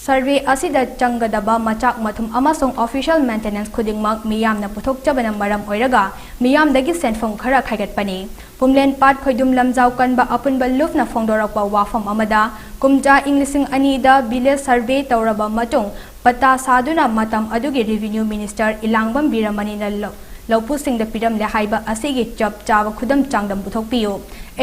Survey ꯑꯁꯤꯗ ꯆꯪꯒꯗꯕ ꯃꯆꯥꯛ ꯃꯊꯨꯝ ꯑꯃꯁꯨꯡ official maintenance ꯈꯨꯗꯤꯡꯃꯛ ꯃꯤꯌꯥꯝꯅ ꯄꯨꯊꯣꯛꯆꯕꯅ ꯃꯔꯝ ꯑꯣꯏꯔꯒ ꯃꯤꯌꯥꯝꯗꯒꯤ ꯁꯦꯟꯐꯝ ꯈꯔ ꯈꯥꯏꯒꯠꯄꯅꯤ꯫ ꯄꯨꯝꯂꯦꯟ ꯄꯥꯠ ꯈꯣꯏꯗꯨꯝ ꯂꯝꯖꯥꯎ ꯀꯟꯕ ꯑꯄꯨꯟꯕ ꯂꯨꯞꯅ ꯐꯣꯡꯗꯣꯔꯛꯄ ꯋꯥꯐꯝ ꯑꯃꯗ, ꯀꯨꯝꯖꯥ ꯏꯪ ꯂꯤꯁꯤꯡ ꯑꯅꯤꯗ village survey ꯇꯧꯔꯕ ꯃꯇꯨꯡ ꯄꯠꯇꯥ ꯁꯥꯗꯨꯅ ꯃꯇꯝ ꯑꯗꯨꯒꯤ Revenue Minister ꯏꯂꯥꯡꯕꯝ ꯕꯤꯔꯃꯅꯤꯅ ꯂꯧ-, ꯂꯧꯄꯨꯁꯤꯡꯗ ꯄꯤꯔꯝꯂꯦ ꯍꯥꯏꯕ ꯑꯁꯤꯒꯤ ꯆꯞ ꯆꯥꯕ ꯈꯨꯗꯝ ꯆꯥꯡꯗꯝ ꯄꯨꯊꯣꯛꯄꯤꯌꯨ꯫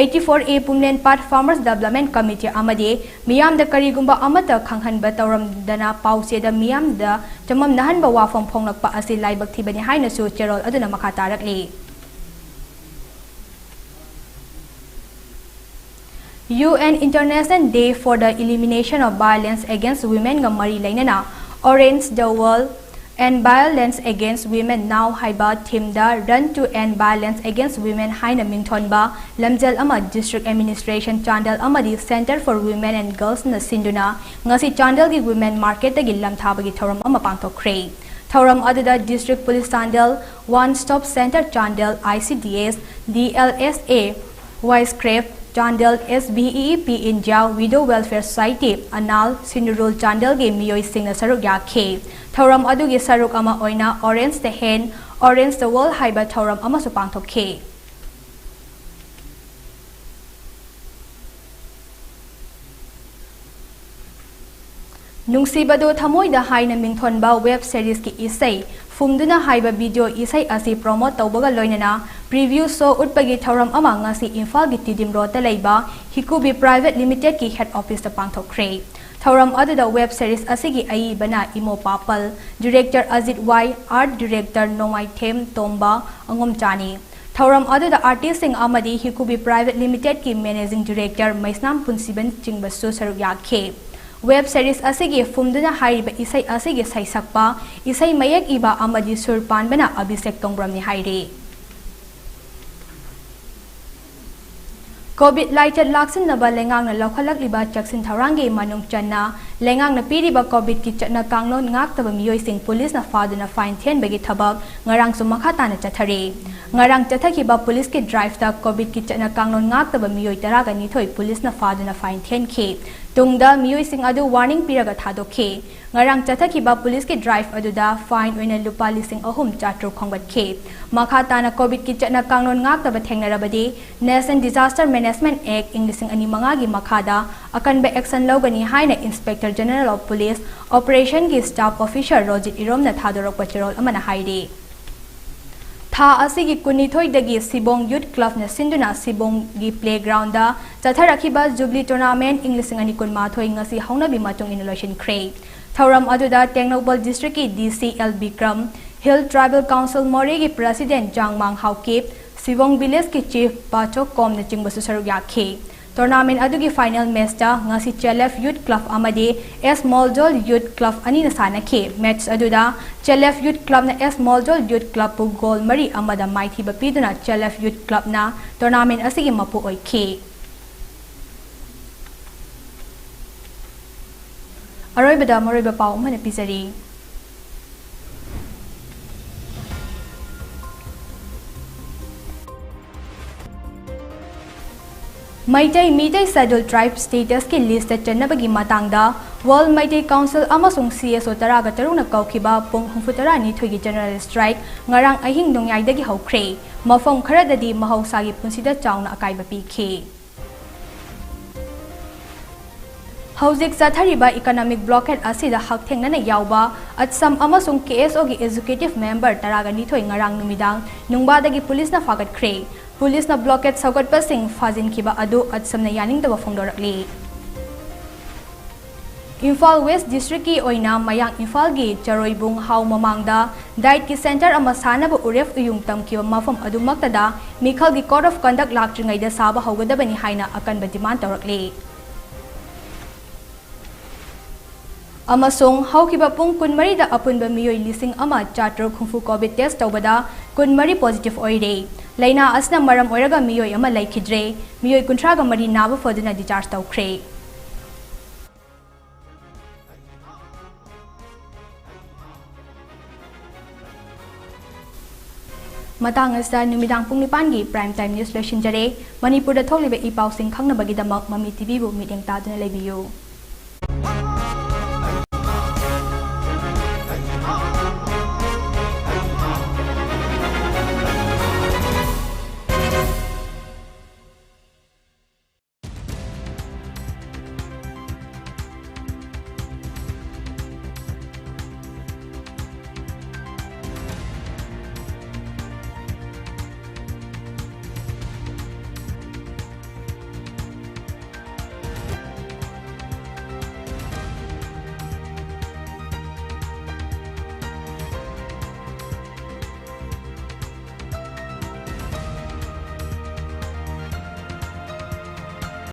eighty-four A ꯄꯨꯝꯂꯦꯟ ꯄꯥꯠ Farmers Development Committee ꯑꯃꯗꯤ ꯃꯤꯌꯥꯝꯗ ꯀꯔꯤꯒꯨꯝꯕ ꯑꯃꯠꯇ ꯈꯪꯍꯟꯕ ꯇꯧꯔꯝꯗꯅ ꯄꯥꯎꯆꯦꯗ ꯃꯤꯌꯥꯝꯗ ꯆꯃꯝꯅꯍꯟꯕ ꯋꯥꯐꯝ ꯐꯣꯡꯂꯛꯄ ꯑꯁꯤ ꯂꯥꯏꯕꯛ ꯊꯤꯕꯅꯤ ꯍꯥꯏꯅꯁꯨ ꯆꯦꯔꯣꯜ ꯑꯗꯨꯅ ꯃꯈꯥ ꯇꯥꯔꯛꯂꯤ꯫ U N International Day for the Elimination of Violence Against Womenꯒ ꯃꯔꯤ ꯂꯩꯅꯅ Orange the World, End Violence Against Women Now ꯍꯥꯏꯕ themeꯗ Run to End Violence Against Women ꯍꯥꯏꯅ ꯃꯤꯡꯊꯣꯟꯕ ꯂꯝꯖꯦꯜ ꯑꯃ District Administration ꯆꯥꯟꯗꯦꯜ ꯑꯃꯗꯤ Centre for Women and Girlsꯅ ꯁꯤꯟꯗꯨꯅ ꯉꯁꯤ ꯆꯥꯟꯗꯦꯜꯒꯤ Women Marketꯇꯒꯤ ꯂꯝꯊꯥꯕꯒꯤ ꯊꯧꯔꯝ ꯑꯃ ꯄꯥꯡꯊꯣꯛꯈ꯭ꯔꯦ꯫ ꯊꯧꯔꯝ ꯑꯗꯨꯗ District Police Chandel, One Stop Centre Chandel, I C D S, D L S A, ꯋꯥꯏꯁꯀ꯭ꯔꯦꯞ Chandel, S B E E P India, Widow Welfare Society, Anal, ꯁꯤꯅꯨꯔꯨꯜ ꯆꯥꯟꯗꯦꯜꯒꯤ ꯃꯤꯑꯣꯏꯁꯤꯡꯅ ꯁꯔꯨꯛ ꯌꯥꯈꯤ꯫ ꯊꯧꯔꯝ ꯑꯗꯨꯒꯤ ꯁꯔꯨꯛ ꯑꯃ ꯑꯣꯏꯅ Orange the Hand, Orange the World ꯍꯥꯏꯕ ꯊꯧꯔꯝ ꯑꯃꯁꯨ ꯄꯥꯡꯊꯣꯛꯈꯤ꯫ ꯅꯨꯡꯁꯤꯕꯗꯨ ꯊꯃꯣꯏꯗ ꯍꯥꯏꯅ ꯃꯤꯡꯊꯣꯟꯕ web seriesꯀꯤ ꯏꯁꯩ ꯐꯨꯝꯗꯨꯅ ꯍꯥꯏꯕ video ꯏꯁꯩ ꯑꯁꯤ promote ꯇꯧꯕꯒ ꯂꯣꯏꯅꯅ preview show ꯎꯠꯄꯒꯤ ꯊꯧꯔꯝ ꯑꯃ ꯉꯁꯤ ꯏꯝꯐꯥꯜꯒꯤ ꯇꯤꯗꯤꯝ ꯔꯣꯗꯇ ꯂꯩꯕ ꯍꯤꯀꯨꯕꯤ Private Limitedꯀꯤ head officeꯇ ꯄꯥꯡꯊꯣꯛꯈ꯭ꯔꯦ꯫ ꯊꯧꯔꯝ ꯑꯗꯨꯗ web series ꯑꯁꯤꯒꯤ ꯑꯏꯕꯅ ꯏꯃꯣ ꯄꯥꯄꯜ, director ꯑꯖꯤꯠ ꯋꯥꯏ, art director ꯅꯣꯡꯃꯥꯏꯊꯦꯝ ꯇꯣꯝꯕ ꯑꯉꯣꯝꯆꯥꯅꯤ꯫ ꯊꯧꯔꯝ ꯑꯗꯨꯗ artistꯁꯤꯡ ꯑꯃꯗꯤ ꯍꯤꯀꯨꯕꯤ Private Limitedꯀꯤ managing director ꯃꯩꯁꯅꯥꯝ ꯄꯨꯟꯁꯤꯕꯅꯆꯤꯡꯕꯁꯨ ꯁꯔꯨꯛ ꯌꯥꯈꯤ꯫ Web series ꯑꯁꯤꯒꯤ ꯐꯨꯝꯗꯨꯅ ꯍꯥꯏꯔꯤꯕ ꯏꯁꯩ ꯑꯁꯤꯒꯤ ꯁꯩꯁꯛꯄ, ꯏꯁꯩ ꯃꯌꯦꯛ ꯏꯕ ꯑꯃꯗꯤ ꯁꯨꯔ ꯄꯥꯟꯕꯅ ꯑꯚꯤꯁꯦꯛ ꯇꯣꯡꯕ꯭ꯔꯝꯅꯤ ꯍꯥꯏꯔꯤ꯫ COVID ꯂꯥꯏꯆꯠ ꯂꯥꯛꯁꯤꯟꯅꯕ ꯂꯩꯉꯥꯛꯅ ꯂꯧꯈꯠꯂꯛꯂꯤꯕ ꯆꯦꯛꯁꯤꯟ ꯊꯧꯔꯥꯡꯒꯤ ꯃꯅꯨꯡ ꯆꯟꯅ ꯂꯩꯉꯥꯛꯅ ꯄꯤꯔꯤꯕ COVIDꯀꯤ ꯆꯠꯅ ꯀꯥꯡꯂꯣꯟ ꯉꯥꯛꯇꯕ ꯃꯤꯑꯣꯏꯁꯤꯡ ꯄꯨꯂꯤꯁꯅ ꯐꯥꯗꯨꯅ fine ꯊꯤꯍꯟꯕꯒꯤ ꯊꯕꯛ ꯉꯔꯥꯡꯁꯨ ꯃꯈꯥ ꯇꯥꯅ ꯆꯠꯊꯔꯤ꯫ ꯉꯔꯥꯡ ꯆꯠꯊꯈꯤꯕ ꯄꯨꯂꯤꯁꯀꯤ driveꯇ COVIDꯀꯤ ꯆꯠꯅ ꯀꯥꯡꯂꯣꯟ ꯉꯥꯛꯇꯕ ꯃꯤꯑꯣꯏ ꯇꯔꯥꯒ ꯅꯤꯊꯣꯏ ꯄꯨꯂꯤꯁꯅ ꯐꯥꯗꯨꯅ fine ꯊꯤꯍꯟꯈꯤ꯫ ꯇꯨꯡꯗ ꯃꯤꯑꯣꯏꯁꯤꯡ ꯑꯗꯨ warning ꯄꯤꯔꯒ ꯊꯥꯗꯣꯛꯈꯤ꯫ ꯉꯔꯥꯡ ꯆꯠꯊꯈꯤꯕ ꯄꯨꯂꯤꯁꯀꯤ drive ꯑꯗꯨꯗ fine ꯑꯣꯏꯅ ꯂꯨꯄꯥ ꯂꯤꯁꯤꯡ ꯑꯍꯨꯝ ꯆꯥꯇ꯭ꯔꯨꯛ ꯈꯣꯝꯒꯠꯈꯤ꯫ ꯃꯈꯥ ꯇꯥꯅ COVIDꯀꯤ ꯆꯠꯅ ꯀꯥꯡꯂꯣꯟ ꯉꯥꯛꯇꯕ ꯊꯦꯡꯅꯔꯕꯗꯤ National Disaster Management Act ꯏꯪ ꯂꯤꯁꯤꯡ ꯑꯅꯤ ꯃꯉꯥꯒꯤ ꯃꯈꯥꯗ ꯑꯀꯟꯕ action ꯂꯧꯒꯅꯤ ꯍꯥꯏꯅ Inspector General of Police Operationꯒꯤ staff officer Rojit ꯏꯔꯣꯝꯅ ꯊꯥꯗꯣꯔꯛꯄ ꯆꯦꯔꯣꯜ ꯑꯃꯅ ꯍꯥꯏꯔꯤ꯫ ꯊꯥ ꯑꯁꯤꯒꯤ ꯀꯨꯟꯅꯤꯊꯣꯏꯗꯒꯤ ꯁꯤꯕꯣꯡ ꯌꯨꯠ ꯀ꯭ꯂꯕꯅ ꯁꯤꯟꯗꯨꯅ ꯁꯤꯕꯣꯡꯒꯤ ꯄ꯭ꯂꯦꯒ꯭ꯔꯥꯎꯟꯗ ꯆꯠꯊꯔꯛꯈꯤꯕ ꯖꯨꯕ꯭ꯂꯤ ꯇꯣꯔꯅꯥꯃꯦꯟꯠ ꯏꯪ ꯂꯤꯁꯤꯡ ꯑꯅꯤ ꯀꯨꯟꯃꯥꯊꯣꯏ ꯉꯁꯤ ꯍꯧꯅꯕꯤ ꯃꯇꯨꯡ ꯏꯟꯅ ꯂꯣꯏꯁꯤꯟꯈ꯭ꯔꯦ꯫ ꯊꯧꯔꯝ ꯑꯗꯨꯗ ꯇꯦꯡꯅꯧꯄꯜ ꯗꯤꯁꯇ꯭ꯔꯤꯛꯀꯤ D C L Bikram, hill tribal council ꯃꯣꯔꯦꯒꯤ ꯄ꯭ꯔꯦꯁꯤꯗꯦꯟꯠ ꯖꯥꯡꯃꯥꯡ ꯍꯥꯎꯀꯤꯞ, ꯁꯤꯕꯣꯡ ꯚꯤꯂꯦꯖꯀꯤ ꯆꯤꯐ ꯕꯥꯆꯣꯛ ꯀꯣꯝꯅꯆꯤꯡꯕꯁꯨ ꯁꯔꯨꯛ ꯌꯥꯈꯤ꯫ ꯇꯣꯔꯅꯥꯃꯦꯟꯠ ꯑꯗꯨꯒꯤ ꯐꯥꯏꯅꯦꯜ ꯃꯦꯆꯇ ꯉꯁꯤ ꯆꯦꯂꯦꯐ ꯌꯨꯠ ꯀ꯭ꯂꯕ ꯑꯃꯗꯤ ꯑꯦꯁ ꯃꯣꯜꯖꯣꯜ ꯌꯨꯠ ꯀ꯭ꯂꯕ ꯑꯅꯤꯅ ꯁꯥꯟꯅꯈꯤ꯫ ꯃꯦꯆ ꯑꯗꯨꯗ ꯆꯦꯂꯦꯐ ꯌꯨꯠ ꯀ꯭ꯂꯕꯅ ꯑꯦꯁ ꯃꯣꯜꯖꯣꯜ ꯌꯨꯠ ꯀ꯭ꯂꯕꯄꯨ ꯒꯣꯜ ꯃꯔꯤ ꯑꯃꯗ ꯃꯥꯏꯊꯤꯕ ꯄꯤꯗꯨꯅ ꯆꯦꯂꯦꯐ ꯌꯨꯠ ꯀ꯭ꯂꯕꯅ ꯇꯣꯔꯅꯥꯃꯦꯟꯠ ꯑꯁꯤꯒꯤ ꯃꯄꯨ ꯑꯣꯏꯈꯤ꯫ ꯑꯔꯣꯏꯕꯗ ꯃꯔꯨꯑꯣꯏꯕ ꯄꯥꯎ ꯑꯃꯅ ꯄꯤꯖꯔꯤ꯫ ꯃꯩꯇꯩ, ꯃꯤꯇꯩ ꯁꯦꯗ꯭ꯌꯨꯜ ꯇ꯭ꯔꯥꯏꯕ ꯁ꯭ꯇꯦꯇꯁꯀꯤ ꯂꯤꯁꯇ ꯆꯟꯅꯕꯒꯤ ꯃꯇꯥꯡꯗ ꯋꯥꯔꯜꯗ ꯃꯩꯇꯩ ꯀꯥꯎꯟꯁꯤꯜ ꯑꯃꯁꯨꯡ ꯁꯤ ꯑꯦꯁ ꯑꯣ ꯇꯔꯥꯒ ꯇꯔꯨꯛꯅ ꯀꯧꯈꯤꯕ ꯄꯨꯡ ꯍꯨꯝꯐꯨꯇꯔꯥꯅꯤꯊꯣꯏꯒꯤ ꯖꯦꯅꯔꯦꯜ ꯁ꯭ꯇ꯭ꯔꯥꯏꯛ ꯉꯔꯥꯡ ꯑꯍꯤꯡ ꯅꯣꯡꯌꯥꯏꯗꯒꯤ ꯍꯧꯈ꯭ꯔꯦ꯫ ꯃꯐꯝ ꯈꯔꯗꯗꯤ ꯃꯍꯧꯁꯥꯒꯤ ꯄꯨꯟꯁꯤꯗ ꯆꯥꯎꯅ ꯑꯀꯥꯏꯕ ꯄꯤꯈꯤ꯫ ꯍꯧꯖꯤꯛ ꯆꯠꯊꯔꯤꯕ ꯏꯀꯣꯅꯣꯃꯤꯛ ꯕ꯭ꯂꯣꯀꯦꯗ ꯑꯁꯤꯗ ꯍꯛꯊꯦꯡꯅꯅ ꯌꯥꯎꯕ ꯑꯠꯁꯝ ꯑꯃꯁꯨꯡ ꯀꯦ ꯑꯦꯁ ꯑꯣꯒꯤ ꯑꯦꯛꯖꯤꯀ꯭ꯌꯨꯇꯤꯚ ꯃꯦꯝꯕꯔ ꯇꯔꯥꯒ ꯅꯤꯊꯣꯏ ꯉꯔꯥꯡ ꯅꯨꯃꯤꯗꯥꯡ ꯅꯨꯡꯕꯥꯗꯒꯤ ꯄꯨꯂꯤꯁꯅ ꯐꯥꯒꯠꯈ꯭ꯔꯦ꯫ ꯄꯨꯂꯤꯁꯅ ꯕ꯭ꯂꯣꯀꯦꯗ ꯁꯧꯒꯠꯄꯁꯤꯡ ꯐꯥꯖꯤꯟꯈꯤꯕ ꯑꯗꯨ ꯑꯠꯁꯝꯅ ꯌꯥꯅꯤꯡꯗꯕ ꯐꯣꯡꯗꯣꯔꯛꯂꯤ꯫ ꯏꯝꯐꯥꯜ ꯋꯦꯁ꯭ꯠ ꯗꯤꯁꯇ꯭ꯔꯤꯛꯀꯤ ꯑꯣꯏꯅ ꯃꯌꯥꯡ ꯏꯝꯐꯥꯜꯒꯤ ꯆꯔꯣꯏꯕꯨꯡ ꯍꯥꯎ ꯃꯃꯥꯡꯗ ꯗꯥꯏꯠꯀꯤ ꯁꯦꯟꯇꯔ ꯑꯃ ꯁꯥꯅꯕ ꯎꯔꯦꯞ ꯎꯌꯨꯡ ꯇꯝꯈꯤꯕ ꯃꯐꯝ ꯑꯗꯨꯃꯛꯇꯗ ꯃꯤꯈꯜꯒꯤ code of conduct ꯂꯥꯛꯇ꯭ꯔꯤꯉꯩꯗ ꯁꯥꯕ ꯍꯧꯒꯗꯕꯅꯤ ꯍꯥꯏꯅ ꯑꯀꯟꯕ ꯗꯤꯃꯥꯟ ꯇꯧꯔꯛꯂꯤ꯫ ꯑꯃꯁꯨꯡ ꯍꯧꯈꯤꯕ ꯄꯨꯡ ꯀꯨꯟꯃꯔꯤꯗ ꯑꯄꯨꯟꯕ ꯃꯤꯑꯣꯏ ꯂꯤꯁꯤꯡ ꯑꯃ ꯆꯥꯇ꯭ꯔꯨꯛ ꯍꯨꯝꯐꯨ ꯀꯣꯚꯤꯗ ꯇꯦꯁ꯭ꯠ ꯇꯧꯕꯗ ꯀꯨꯟꯃꯔꯤ ꯄꯣꯖꯤꯇꯤꯚ ꯑꯣꯏꯔꯦ꯫ ꯂꯥꯏꯅꯥ ꯑꯁꯤꯅ ꯃꯔꯝ ꯑꯣꯏꯔꯒ ꯃꯤꯑꯣꯏ ꯑꯃ ꯂꯩꯈꯤꯗ꯭ꯔꯦ꯫ ꯃꯤꯑꯣꯏ ꯀꯨꯟꯊ꯭ꯔꯥꯒ ꯃꯔꯤ ꯅꯥꯕ ꯐꯗꯨꯅ ꯗꯤꯁꯆꯥꯔꯖ ꯇꯧꯈ꯭ꯔꯦ꯫ ꯃꯇꯥꯡ ꯑꯁꯤꯗ ꯅꯨꯃꯤꯗꯥꯡ ꯄꯨꯡ ꯅꯤꯄꯥꯟꯒꯤ Prime Time News ꯂꯣꯏꯁꯤꯟꯖꯔꯦ꯫ ꯃꯅꯤꯄꯨꯔꯗ ꯊꯣꯛꯂꯤꯕ ꯏ ꯄꯥꯎꯁꯤꯡ ꯈꯪꯅꯕꯒꯤꯗꯃꯛ ꯃꯃꯤ ꯇꯤꯚꯤꯕꯨ ꯃꯤꯠꯌꯦꯡ ꯇꯥꯗꯨꯅ ꯂꯩꯕꯤꯌꯨ꯫